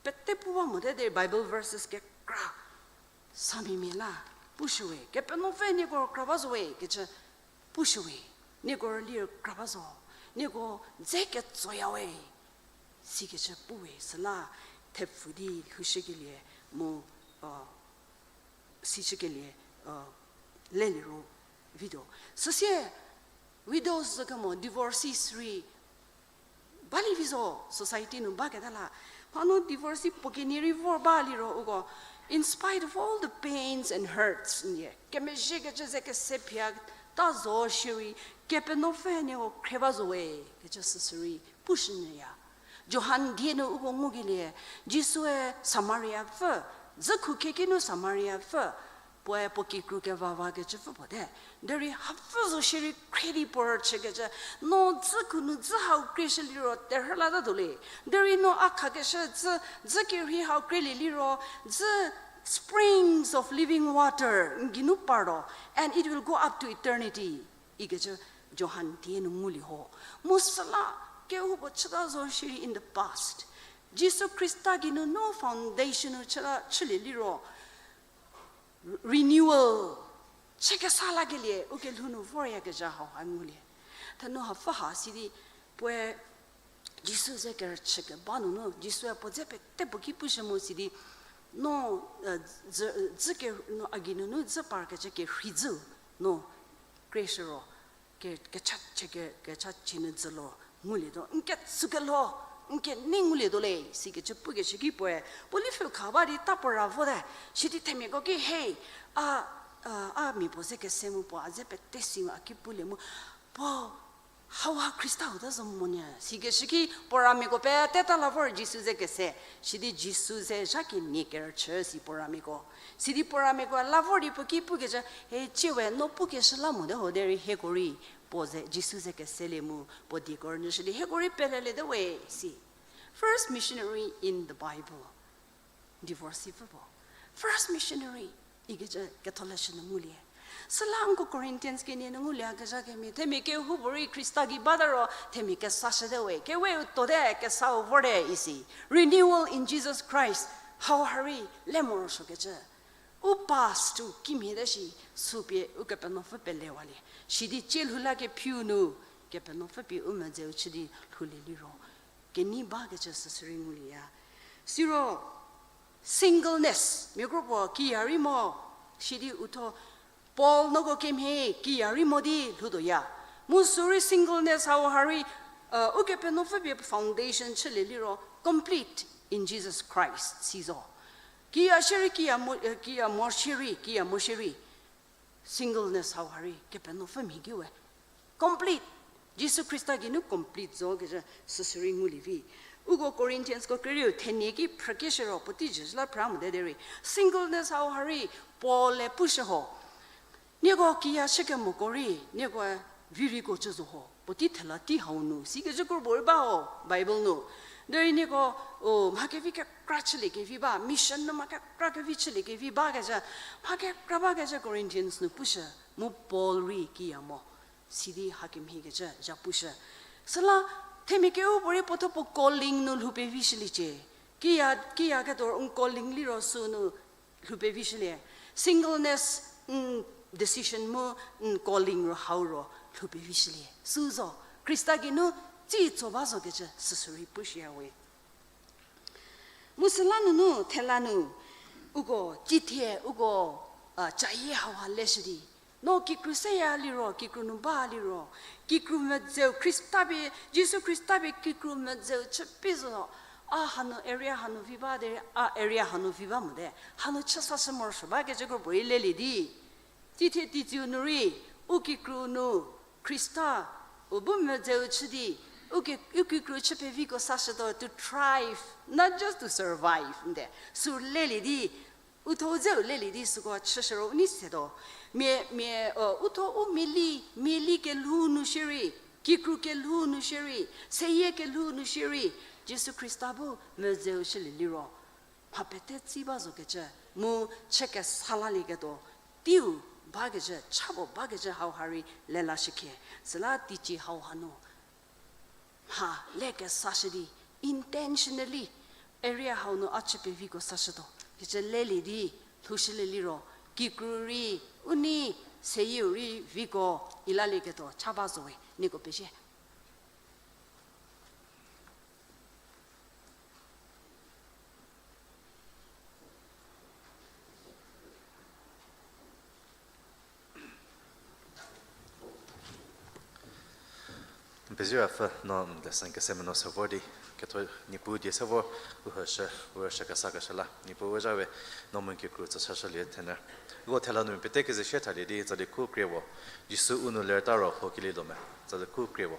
pete pu ba mote derei Bible verses kekra samimi la pushü we, Kepenuopfü nieko kra ba zo we kecü pushü we, nieko rüli kra ba zo, nieko dze ketsoya we, sikecü pu we, süla thepfü di lhoushükelie mu, uh, sichükelie, uh, leliro vituo. Süsie widows zo kemo divorcees rei balie vi zo society nu baketa la. Mhanu divorcee puo kenie rei vor ba liro uko, in spite of all the pains and hurts, nie kemezhiekecü ze kese phia ta zo shierei, Kepenuopfü nieko khrie ba zo we kecü süsü rei pushünyüya. Johan die nu uko ngukelie, Jisue Samariapfü, dzü khu khieki nu Samariapfü, puoe puo kikru kevava kecüpfü puo te. Derei hapfü zo shierei khrie di puo rüchükecü, no dzü khu nu dzü hau krieshü liro terhü latatuo le. Derei no a khakeshü dzü, dzü kerhei hau krielie liro, dzü springs of living water n geinu partuo, and it will go up to eternity. Ikecü Johan die nu ngulie ho. Mu süla kehoupuo chüta zo shierei in the past, Jisu Khrista geinunu foundation nu chüta chülie liro, renewal, chü kesa lakelie ukelhou nu voryakezha hau ha ngulie. Thenu hapfü ha sidi puoe Jisu ze kerüchü keba nunu, Jisue puo dze pete puo ki pushü mu sidi, no, dzü, dzü ke, no a geinunu dzü parkecü kerhei dzü, no, krieshüro, ke, kechachie ke, kechachie nu dzülo ngulietuo, n ketsükelho, n kenei ngulietuo le, sikecü pukeshü ki puoe, puo lipfhü kha ba di ta puo ra vote, sidi themiako ki, he, a, a, a mia puo ze kese mu puo a dze pete si a ki pulie mu, puo hauha Khrista huta zo monyü, sikeshü ki puo ramiako peteta la vor Jisu ze kese, sidi Jisu ze zha kenie kerüchü si puo ramiako. Sidi puo ramiako la vor di puo ki pukecü, he, tsie we no pukeshü la mote ho derei hieko rei puo ze, Jisu ze keselie mu puo dieko rünyüshü di hieko rei peleliete we, si. First missionary in the Bible. Divorceepfü puo. First missionary ikecü ketholeshü nu ngulie. Süla nko Corinthians kenie nu ngulieyakezha kemhie, themia kehoupuorei Khrista gei bata ro themia kesashüte we, keweu tuote kesau vorte isi. Renewal in Jesus Christ, hau ha rei le morosuokecü. U past-u kimhiete shi, sü pie Ukepenuopfü pelewalie. Sidi tsie lhou la kephiu nu, Kepenuopfü pie u medzeu chü di lhoulie liro kenei bakecü süsü rei ngulieya. Siro singleness, mia kropuo kiya rei mo, sidi uthuo Paul noko kemhie kiya rei mo di lhoutuoya. Mu sü rei singleness hau ha rei, uh, Ukepenuopfü pie foundation chülie liro complete in Jesus Christ si zo. Kiya shierei, kiya mo, eh, kiya mo shierei, kiya mo shierei. Singleness hau ha rei Kepenuopfü mhi ki we. Complete. Jisu Khrista geinu complete zo kecü süsü rei ngulie vi. Uko Corinthians ko kerieu thenie ki phrükeshü ro puotei jü la phra mote derei. Singleness hau ha rei Paul-e pushü ho. Nieko kiya chükemoko rei, nieko viriko chü zo ho. Puotei thela tei hau nu, sikecü kropuo rei ba ho, Bible nu. Derei nieko, o, mha kevi kekra chüliekevi ba, mission nu mha kekra kevi chüliekevi bakecü, mha kekra bakecü Corinthians nu pushü, mu Paul rei kiya mo. Sidi hakemhiekecü zha pushü. Süla, themia kehoupuorei puothuo puo calling nu lhou pevishüliecie. Kiya, kiyaketuo n calling liro sünu lhou pevishülie. Singleness, n decision mu n calling ro hau ro lhou pevishülie. Sü zo, Khrista geinu tsi tso ba zokecü süsü rei pushüya we. Mu süla nunu thela nu, uko, tithie, uko, a, cayie hauha leshü di. No kikru seya liro, kikru nu ba liro, kikru medzeu Khrista pie, Jisu Khrista pie kikru medzeu chü pie zo, a hanu area hanu vi ba derei, a area hanu vi ba mote, hanu chü sashü morosuo bakecü kropuorei lelie di. Tithie teitsiu nu rei, u kikru nu Khrista, u bu medzeu chü di, U ki, u kikru chü peviko sashütuo to thrive, not just to survive, nde. Sü lelie di, u tho dzeu lelie di süko chüshü ro u nei setuo. Mia, mia, u tho u miali, miali kelhou nu shierei, kikru kelhou nu shierei, seyie kelhou nu shierei, Jisu Khrista bu medzeu shülie liro mha pete tsi ba zokecü, mu chü kesa lalieketuo, teiu bakecü, cha puo bakecü hauha rei lelashükhie, süla teicie hauha nu mha le kesashü di, intentionally, area hau nu a chü peviko sashütuo kecü lelie di, lhoushülie liro, kikru rei, u nei, seyieu rei viko, ilalieketuo cha ba zowe, nieko pezie. N pezie Ruopfü, no n lesson kese meno se vor di, ketho Niepuu die se vor, u hüshü, u rüshü kesakeshü la, Niepuu we zha we, no mu n kikru tsüshashülie thenyü. Uko thela nu pete keze shie thalie di, tsali khu krie wo, Jisu u nu lerta ro ho kelie lo me, tsali khu krie wo.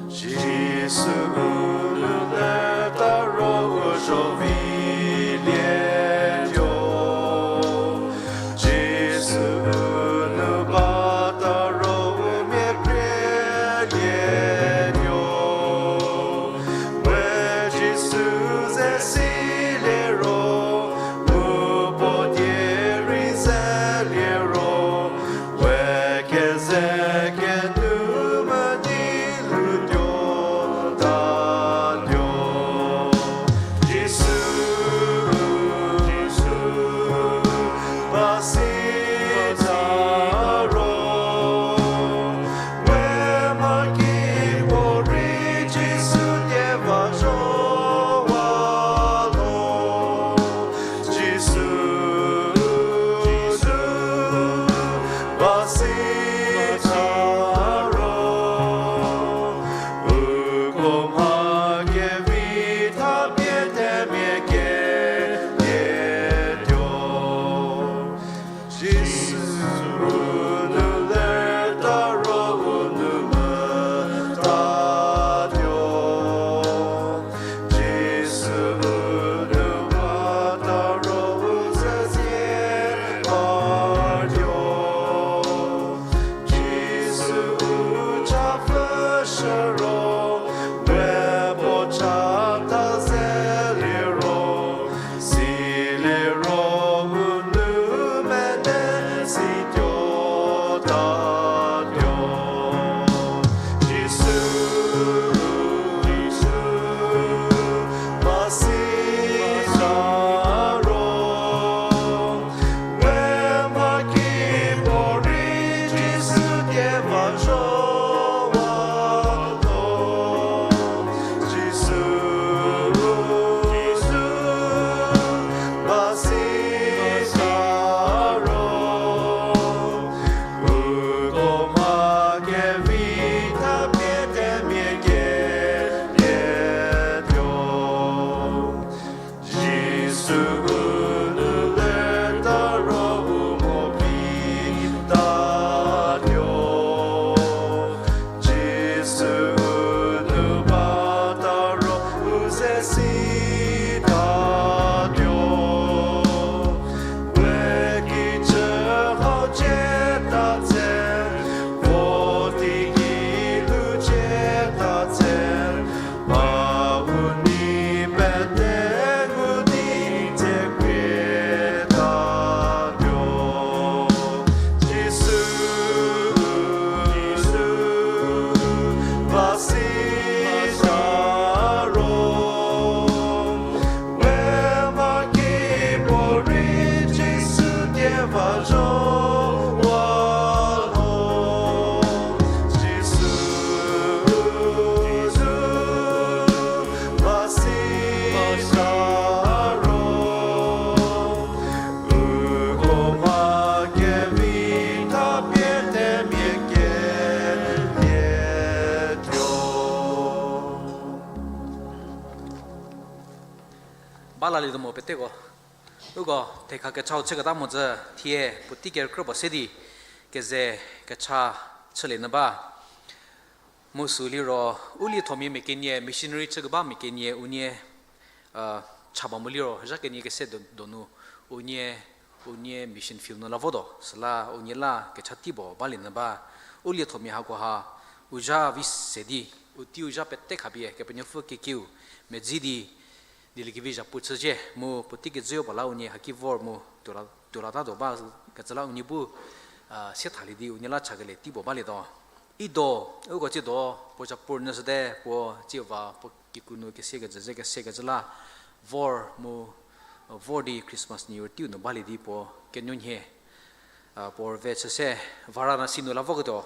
Jisu u nu lerta ro u zho vilietuo. Jisu u nu bata ro u mia krielietuo. We Jisu ze silie ro, mu puo die rei zelie ro, we keze kenu meni lhoutuo, tatuo. Ba lalietuo mo peteko. Uko thekha kechau chüketa mhodzü thie puotei kerükrü puo se di keze kecha chülie nyü ba. Mu sü liro, u liethomia mia kenie, missionary chükeba mia kenie unie cha ba mo liro, zha kenie kese do- donu unie, unie mission field nu la votuo, süla unie la kecha tei puo balie nyü ba. U liethomia hakoha u zha vi se di, u teiu zha pete khapie Kepenuopfü kekiu medzi di, dieliekevi zhapu chücie mu puotei kejüu puo la unie haki vor mu tuo la- tuo latatuo ba kecü la unie bu sie thalie di unie la chakelie tei puo balietuo. Ido, uko tsiedo, puo zhapu rünyüshüte, puo tsie va puo kikru nu kese kejü ze kese kecü la vor mu, vor di Christmas New Year teiu nu balie di puo kenuonhie puo rüve chü se Varanasi nu la voketuo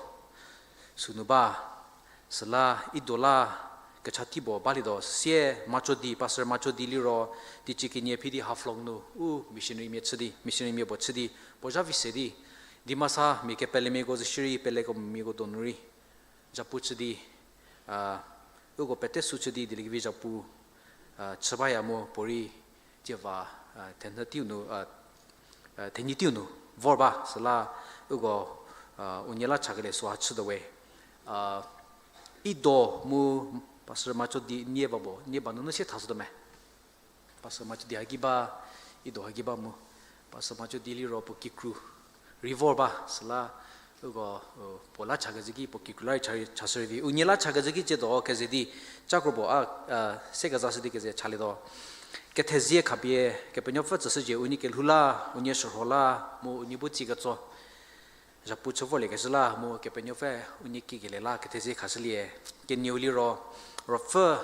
sünu ba. Süla Ido la kecha tei puo balietuo, süsie Machodi, Pastor Machodi liro, teicie kenie phi di Haflong nu u missionarymia chü di, missionarymia puo chü di, puo zha vi se di, Dimasa mia kepelemiako zo shierei, pelekemomiako donu rei zhapu chü di, uko pete sü chü di dieliekevi zhapu chü baya mu puorei tsie va thenhü teiu nu, thenyi teiu nu vor ba, süla uko unie la chakelie süha chütuo we. Ido mu Pastor Machodi nie ba bo, nie ba nunu sie thashütuo me? Pastor Machodi haki ba, Ido haki ba mu. Pastor Machodi liro puo kikru rei vor ba, süla uko puo la chakezhü ki puo kikru la rei cha- chashü rei vi. Unie la chakezhü ki tsiedo keze di, cha kro puo a, se kezashü di keze chalietuo. Kethezie khapie Kepenuopfü tsüshücie, unie kelhou la, unie shürho la, mu unie bu tsie ketso zhapu chü vorliekeshü la mu Kepenuopfü unie kikelie la kethezie khashülie. Kenieu liro, Ruopfü,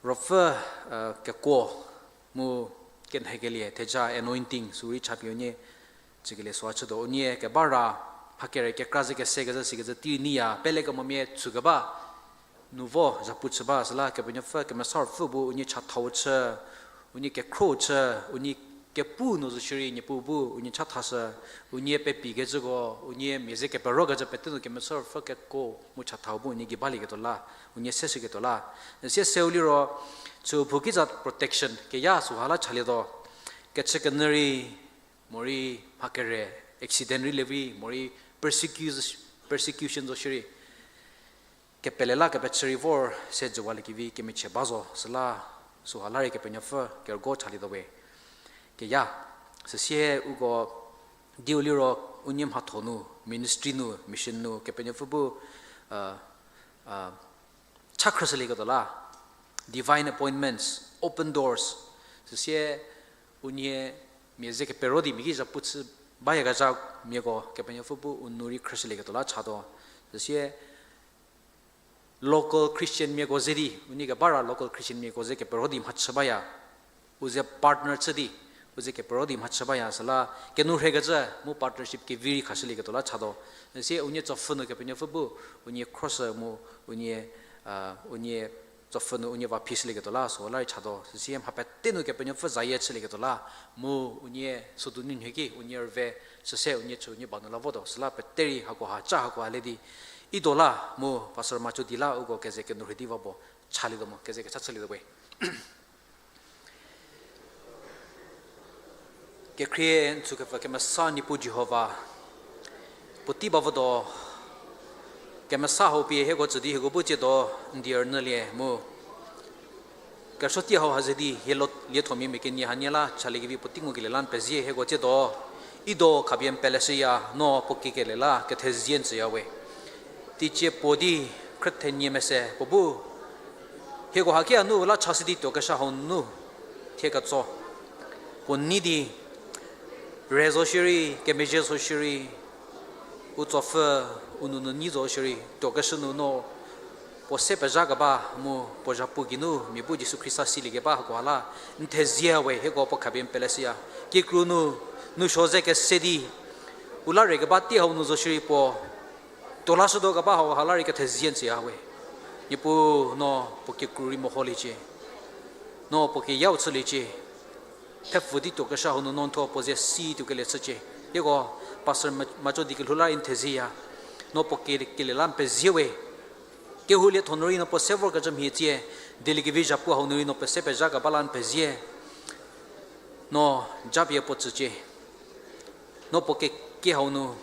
Ruopfü kekuo mu kenhekelie theja anointing sü rei chapie unie chükelie süha chütuo. Unie keba ra mha kere kekra ze kese kezhü sikecü tei rei neiya, pelekemomia chükeba nu vo zhapu chü ba, süla Kepenuopfü Kemesa Ruopfü bu unie chathau chü, unie kekhro chü, unie kepu nu zo shierei Niepuu bu unie chathashü, unie pepikecüko, unie mia ze keperokecü pete nu Kemesa Ruopfü kekuo mu chathau bu unie gei balieketuo la, unie seshüketuo la. Sie seu liro, chü phou kitsa protection keya süha la chalietuo. Kechükenyü rei, morei mha kere accident rei le vi, morei persecu- persecution zo shierei, kepele la kepechü rei vor se jüwaliekevi kemichie ba zo, süla süha la rei Kepenuopfü kerügo chalietuo we. Keya, süsie uko diu liro unie mhatho nu, ministry nu, mission nu Kepenuopfü bu cha khrüshülieketuo la, divine appointments, open doors, süsie unie mia ze kepero di mia ki zhapu chü bayakezha miako Kepenuopfü bu u nou rei khrüshülieketuo la chatuo. Süsie local Christian miako ze di, unie keba ra local Christian miako ze kepero di mhachü baya. U ze partner chü di, u ze kepero di mhachü baya, süla kenou rhekecü mu partnership kevi rei khashülieketuo la chatuo. Sie unie tsopfhü nu Kepenuopfü bu unie khrüshü mu unie, unie tsopfhü nu unie va phishülieketuo la süha la rei chatuo. Süsie mha pete nu Kepenuopfü zayie chülieketuo la mu unie sodu nunyü ki unie rüve süse unie chü unie ba nu la votuo, süla pete rei hakoha cha hakoha le di Ido la mu Pastor Machodi la uko keze kenou rhei di va bo chalietuo mo, keze kecha chülietuo we. Kekhrie n tsükepfü kemesa Niepuu Jihova, puotei ba votuo, kemesa hau pie hieko tsü di hieko bu tsiedo n die rünyülie mu kerüsuotie hau ha ze di hie lo- liethomia mia kenie hanie la chaliekevi puotei ngukelie la n pezie hieko tsiedo. Ido khapie n peleshüya, no puo kikelie la kethezie n tsüya we. Teicie puo di khrüthenie mese puo bu hieko haki a nu la chashü di tuokeshü hau nu thie ketso puo nei di, re zo shierei, kemezhie zo shierei, u tsopfü u nounu nei zo shierei, tuokeshü nu no puo se pezhakeba mu puo zhapu geinu mia bu Jisu Khrista siliekeba hakoha la n thezie we, hieko puo khapie n peleshüya. Kikru nu, nu suo ze kese di u la rei keba tei hau nu zo shierei puo tuo lashütuo keba hau ha la rei kethezie n tsüya we. Niepuu, no puo kikru rei meholiecie, no puo keyau chüliecie. Thepfü di tuokeshü hau nu no n thuo puo ze si tuokelie chücie. Hieko Pastor Ma- Machodi kelhou la rei n thezieya. No puo ke- kelie la n pezie we. Kehou lietho nu rei no puo se vorkecü mhie tsie, dieliekevi zhapu hau nu rei no pese pezha keba la n pezie. No japie puo tsücie. No puo kekie hau nu,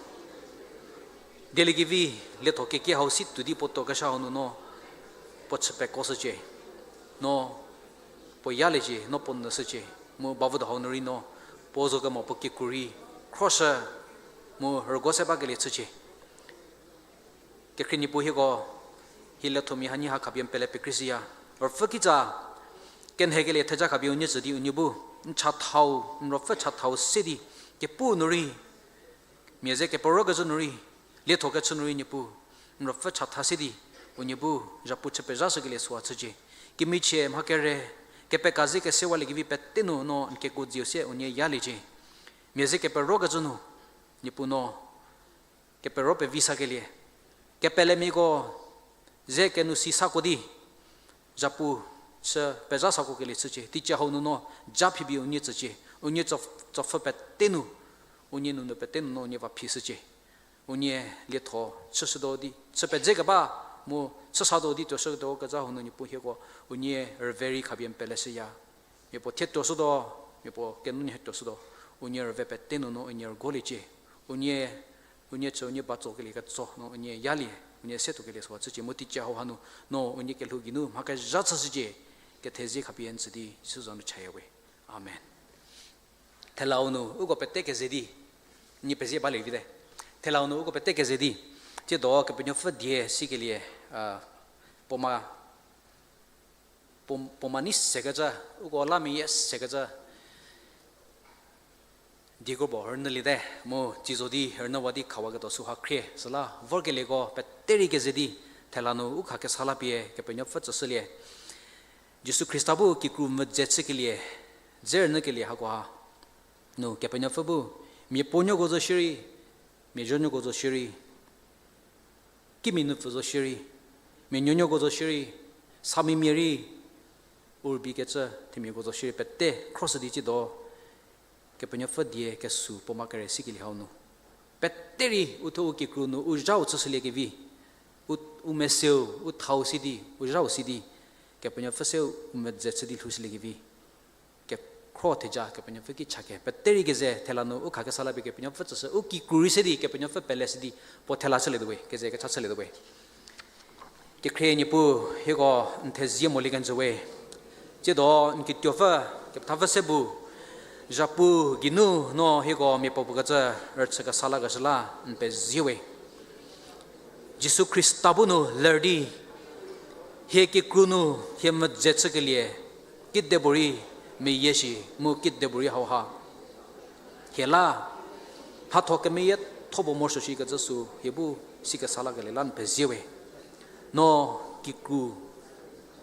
dieliekevi lietho kekie hau si tuo di puo tuokeshü hau nu no puo chü pekuoshücie. No puo yaliecie, no puo nyüshücie. Mu bavüdo hau nu rei no puo zo kemo puo kikru rei khroshü mu rüguo se bakelie chücie. Kekhrie Niepuu hieko, hie liethomia hanie ha khapie n pele pekreishüya. Ruopfü kitsa, kenhekelie theja khapie unie tsü di unie bu, n chathau, n ruopfü chathau se di, kepu nu rei, mia ze keperokecü nu rei, lietho kechü nu rei Niepuu, n ruopfü chatha se di, unie bu, zhapu chü pezhashükelie süu chücie. Kemichie mha kere, kepeka ze kesewaliekevi pete nu no n kekuo dziu se unie yaliecie. Mia ze keperokecü nu, Niepuu no, kepero pevi sakelie, kepelemiako ze kenu si sako di, zhapu chü pezha sakokelie chücie, teicie hau nu no, ja phipie unie tsücie, unie tso-, tsopfü pete nu, unie nunu pete nu no unie va phishücie. Unie lietho chüshütuo di, chü pedze keba, mu chüsatuo di tuoshütuo kezha hau nu Niepuu hieko, unie rüve rei khapie n peleshüya. Mia puo thie tuoshütuo, mia puo kenunhie tuoshütuo, unie rüve pete nu no unie rüguoliecie. Unie, unie chü unie ba tsokelie ketso no unie yalie, unie se tuokelie süu chücie mu teicie hau hanu, no unie kelhou geinu mha kezha chüshücie, kethezie khapie n tsü di Jisu za nu chaya we. Amen. Thelau nu uko pete keze di, nie pezie balie vite. Thelau nu uko pete keze di, tsiedo Kepenuopfü die sikelie, a, puo ma, puo, puo ma nei sekecü, uko la meyie sekecü, dieko puo rünyüliete, mu tsie zo di rünyüwa di khawaketuo süha khrie, süla vorkelieko pete rei keze di, thela nu u khakesa la pie Kepenuopfü tsüshülie. Jisu Khrista bu kikru mvüdze chükelie, dze rünyükelie hakoha nu Kepenuopfü bu, mia puonuoko zo shierei, mia zuonuoko zo shierei, kimia nupfü zo shierei, mia nuonuoko zo shierei, samimia rei, u rübei kecü themiako zo shierei pete khroshü di tsiedo, Kepenuopfü die kesü puo ma kere sikelie hau nu, pete rei u thuo u kikru nu u zhau chüshüliekevi, u, u meseu, u thau si di, u zhau si di, Kepenuopfü seu u mvüdze chü di lhoushüliekevi, kekhro theja Kepenuopfü ki chakhe. Pete rei keze thela nu u khakesa la pie Kepenuopfü tsüshü, u kikru rei se di Kepenuopfü peleshü di, puo thela chülietuo we, keze kecha chülietuo we. Kekhrie Niepuu, hieko n thezie molie kenjü we. Tsiedo n kituopfü, kepethapfü se bu, zhapu geinu no hieko mia puopuo kecü rüchü kesa lakeshü la n pezie we. Jisu Khrista bu nu ler di, hie kikru nu hie mvüdze chükelie, kidepuorei meyie shi mu kidepuorei hauha, hie la mhatho kemeyietho puo morosuo shikecü sü hie bu sikesa lakelie la n pezie we. No kikru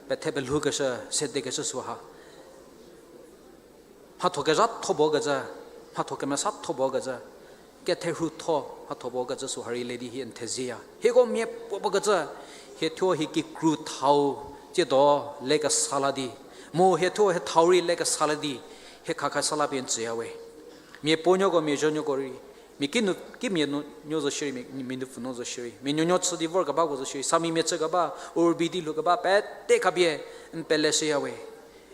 pethe pelhoukeshü, sedekeshü süha, mhatho kezhatho puo kecü, mhatho kemesatho puo kecü, ketherhutho mhatho puo kecü süha rei le di hie n thezieya. Hieko mia puopuo kecü, hie thuo hie kikru thau tsiedo lekesa la di, mu hie thuo hie thau rei lekesa la di, hie khakesa la pie n tsüya we. Mia puonuoko, mia zuonuoko rei, mia kinu, kimia nu, nuo zo shierei, mia, mia nupfü nuo zo shierei, mia nuonuo chü di vorkebako zo shierei, samimia chükeba, u rübei di lhoukeba pete khapie n peleshüya we.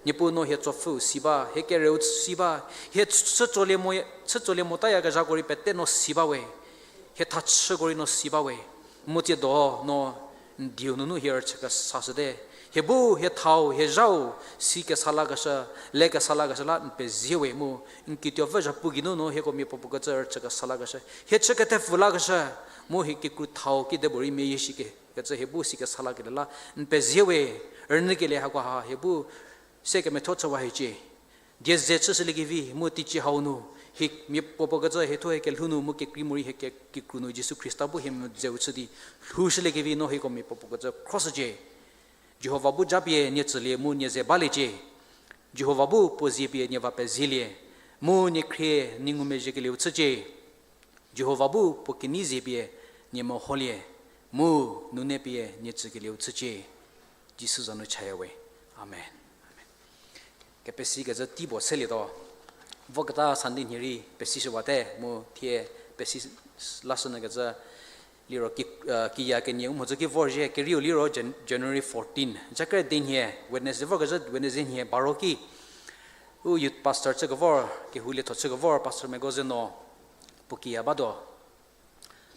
Niepuu no hie tsopfhüu si ba, hie kereu si ba, hie chütsolie mo, chütsolie motayakezhako rei pete no si ba we. Hie thachüko rei no si ba we. Mu tsiedo no n dieu nunu hie rüchü kesashüte. Hie bu hie thau hie zhau sikesa lakeshü, lekesa lakeshü la n pezie we mu, n kituopfü zhapu geinu no hieko mia puopuo kecü rüchü kesa lakeshü, hie chü kethepfü lakeshü, mu hie kikru thau kidepuorei meyie shikecü hie bu sikesa lakelie la n pezie we. Rünyükelie hakoha hie bu se kemetho chüwa hiecie. Die ze chüshüliekevi mu teicie hau nu, hie mia puopuo kecü hie thuo hie kelhou nu mu kekrei morei hie ke-, kikru nu Jisu Khrista bu hie mvüdzeu chü di lhoushüliekevi no hieko mia puopuo kecü khroshücie. Jihova bu japie nie tsülie mu nie ze baliecie. Jihova bu puo zie pie nie va pezielie, mu nie khrie nie ngumezhiekelieu chücie. Jihova bu puo kenei zie pie nie meholie, mu nune pie nie tsükelieu chücie. Jisu za nu chaya we. Amen. Amen. Kepesikecü tei puo selietuo. Voketa Sunday nhie rei pesishüwate mu thie pesi lashünyükecü liro ki, kiya kenie u mhodzü ki vorzhie, kerieu liro Jan-, January fourteen. Jakre di nhie, Wednesday vorkezhü Wednesday nhie baro ki. U youth pastor chükevor, kehou lietho chükevor, Pastor Megozeno, puo kiya batuo.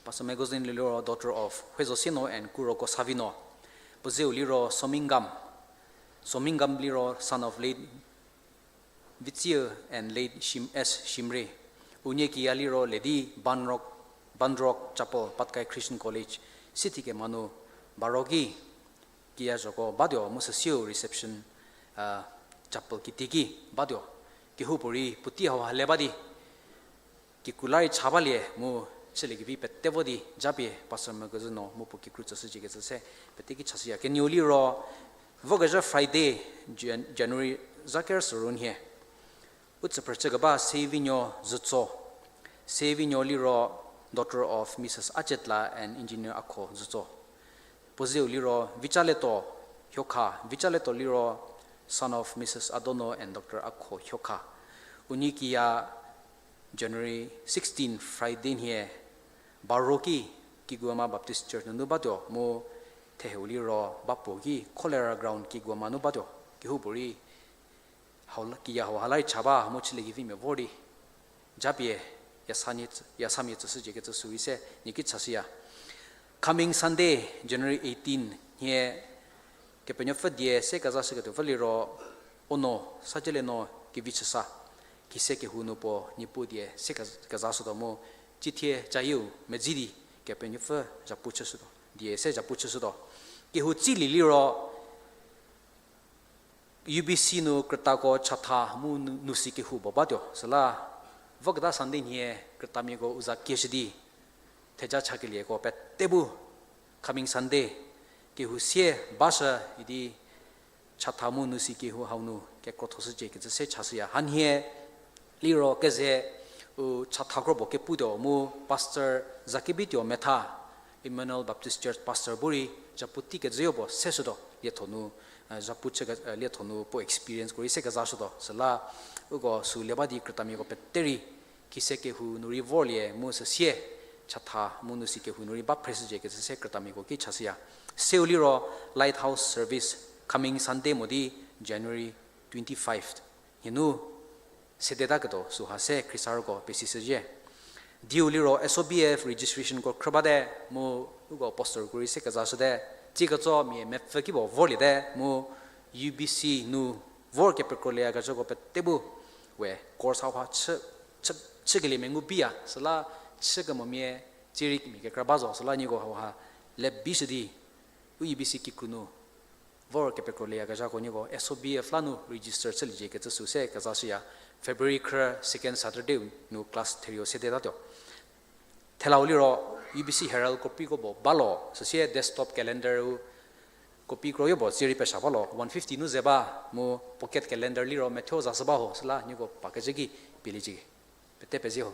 Pastor Megozeno liro daughter of Huezosieno and Kuroko Savino. Puo zeu liro Somingam. Somingam liro son of late Vitsiu and late Shim-, S. Shimre. Unie kiya liro Ledi Banrok, Banrok Chapel, Patkai Christian College, sithikemhanu baro ki kiya zhoko batuo mu süsiu reception, chapel kiti ki batuo. Kehoupuorei puotei hauha le ba di kikru la rei cha balie mu chüliekevi pete vo di japie Pastor Megozeno mu puo kikru tsüshüciekecü se pete ki chashüya. Kenieu liro vorkezhü Friday, Jan-, January zaker sürü nhie. U tsüphrü chükeba Sevinuo Zütso. Sevinuo liro daughter of Missus Acetla and Engineer Akho Zütso. Puo zeu liro Vicaleto Hyokha, Vicaleto liro son of Missus Adono and Doctor Akho Hyokha. Unie kiya January sixteen, Friday nhie, baro ki Kigoma Baptist Church nunu batuo mu theheu liro ba puo ki Cholera Ground Kigoma nu batuo. Kehoupuorei hau la, kiya hauha la rei cha ba mu chüliekevimia vor di japie yasa nie tsü-, yasamia tsüshüciekecü sürei se nie ki chashüya. Coming Sunday, January eighteen nhie, Kepenuopfü die se kezashüketuopfü liro Ono Saceleno Kevichüsa, khise kehou nu puo Niepuu die se kez-, kezashütuo mu, cithie cayieu medzi di Kepenuopfü zhapu chüshütuo, die se zhapu chüshütuo. Kehou tsilie liro U B C nu krütako chatha mu nu-, nu si kehou puo batuo. Süla voketa Sunday nhie krütamiako u za kieshü di theja chakelieko pete bu coming Sunday kehou sie bashü idi chatha mu nu si kehou hau nu kekro thoshücie kecü se chashüya. Hanhie liro keze u chatha kro puo keputuo mu Pastor Zakebituo Metha, Emmanuel Baptist Church Pastor bu rei zhapu tei kejüyo puo seshütuo, lietho nu, zhapu chü ke-, lietho nu puo experienceko rei se kezashütuo. Süla uko sü le ba di krütamiako pete rei khise kehou nu rei vorlie mu süsie chatha mu nu si kehou nu rei ba phreshücie kecü se krütamiako ki chashüya. Seu liro Lighthouse Service coming Sunday mo di January twenty-five nhie nu sedetaketuo süha se khriesarüko pesishüzhie. Diu liro S O B F registrationko khrü bate mu uko posterko rei se kezashüte, tsie ketso mia mepfü ki puo vorliete mu U B C nu vor kepekrolie kecüko pete bu we course hauha chü, chü, chükelie mengu biya, süla chükemomia tsie rei mia kekra ba zo, süla nieko hauha le bishü di u U B C kikru nu vor kepekrolie kezhako nieko S O B F la nu register chüliecie kecü sü se kezashüya. February khrü second Saturday nu class therio sedetatuo. Thelau liro U B C Herald copyko puo ba lo, süsie desktop calendar u copy kroyo puo tsie rei pesha ba lo, one fifty nu ze ba mu pocket calendar liro methuo zashü ba ho, süla nieko pakecü ki pieliecie. Pete pezie ho.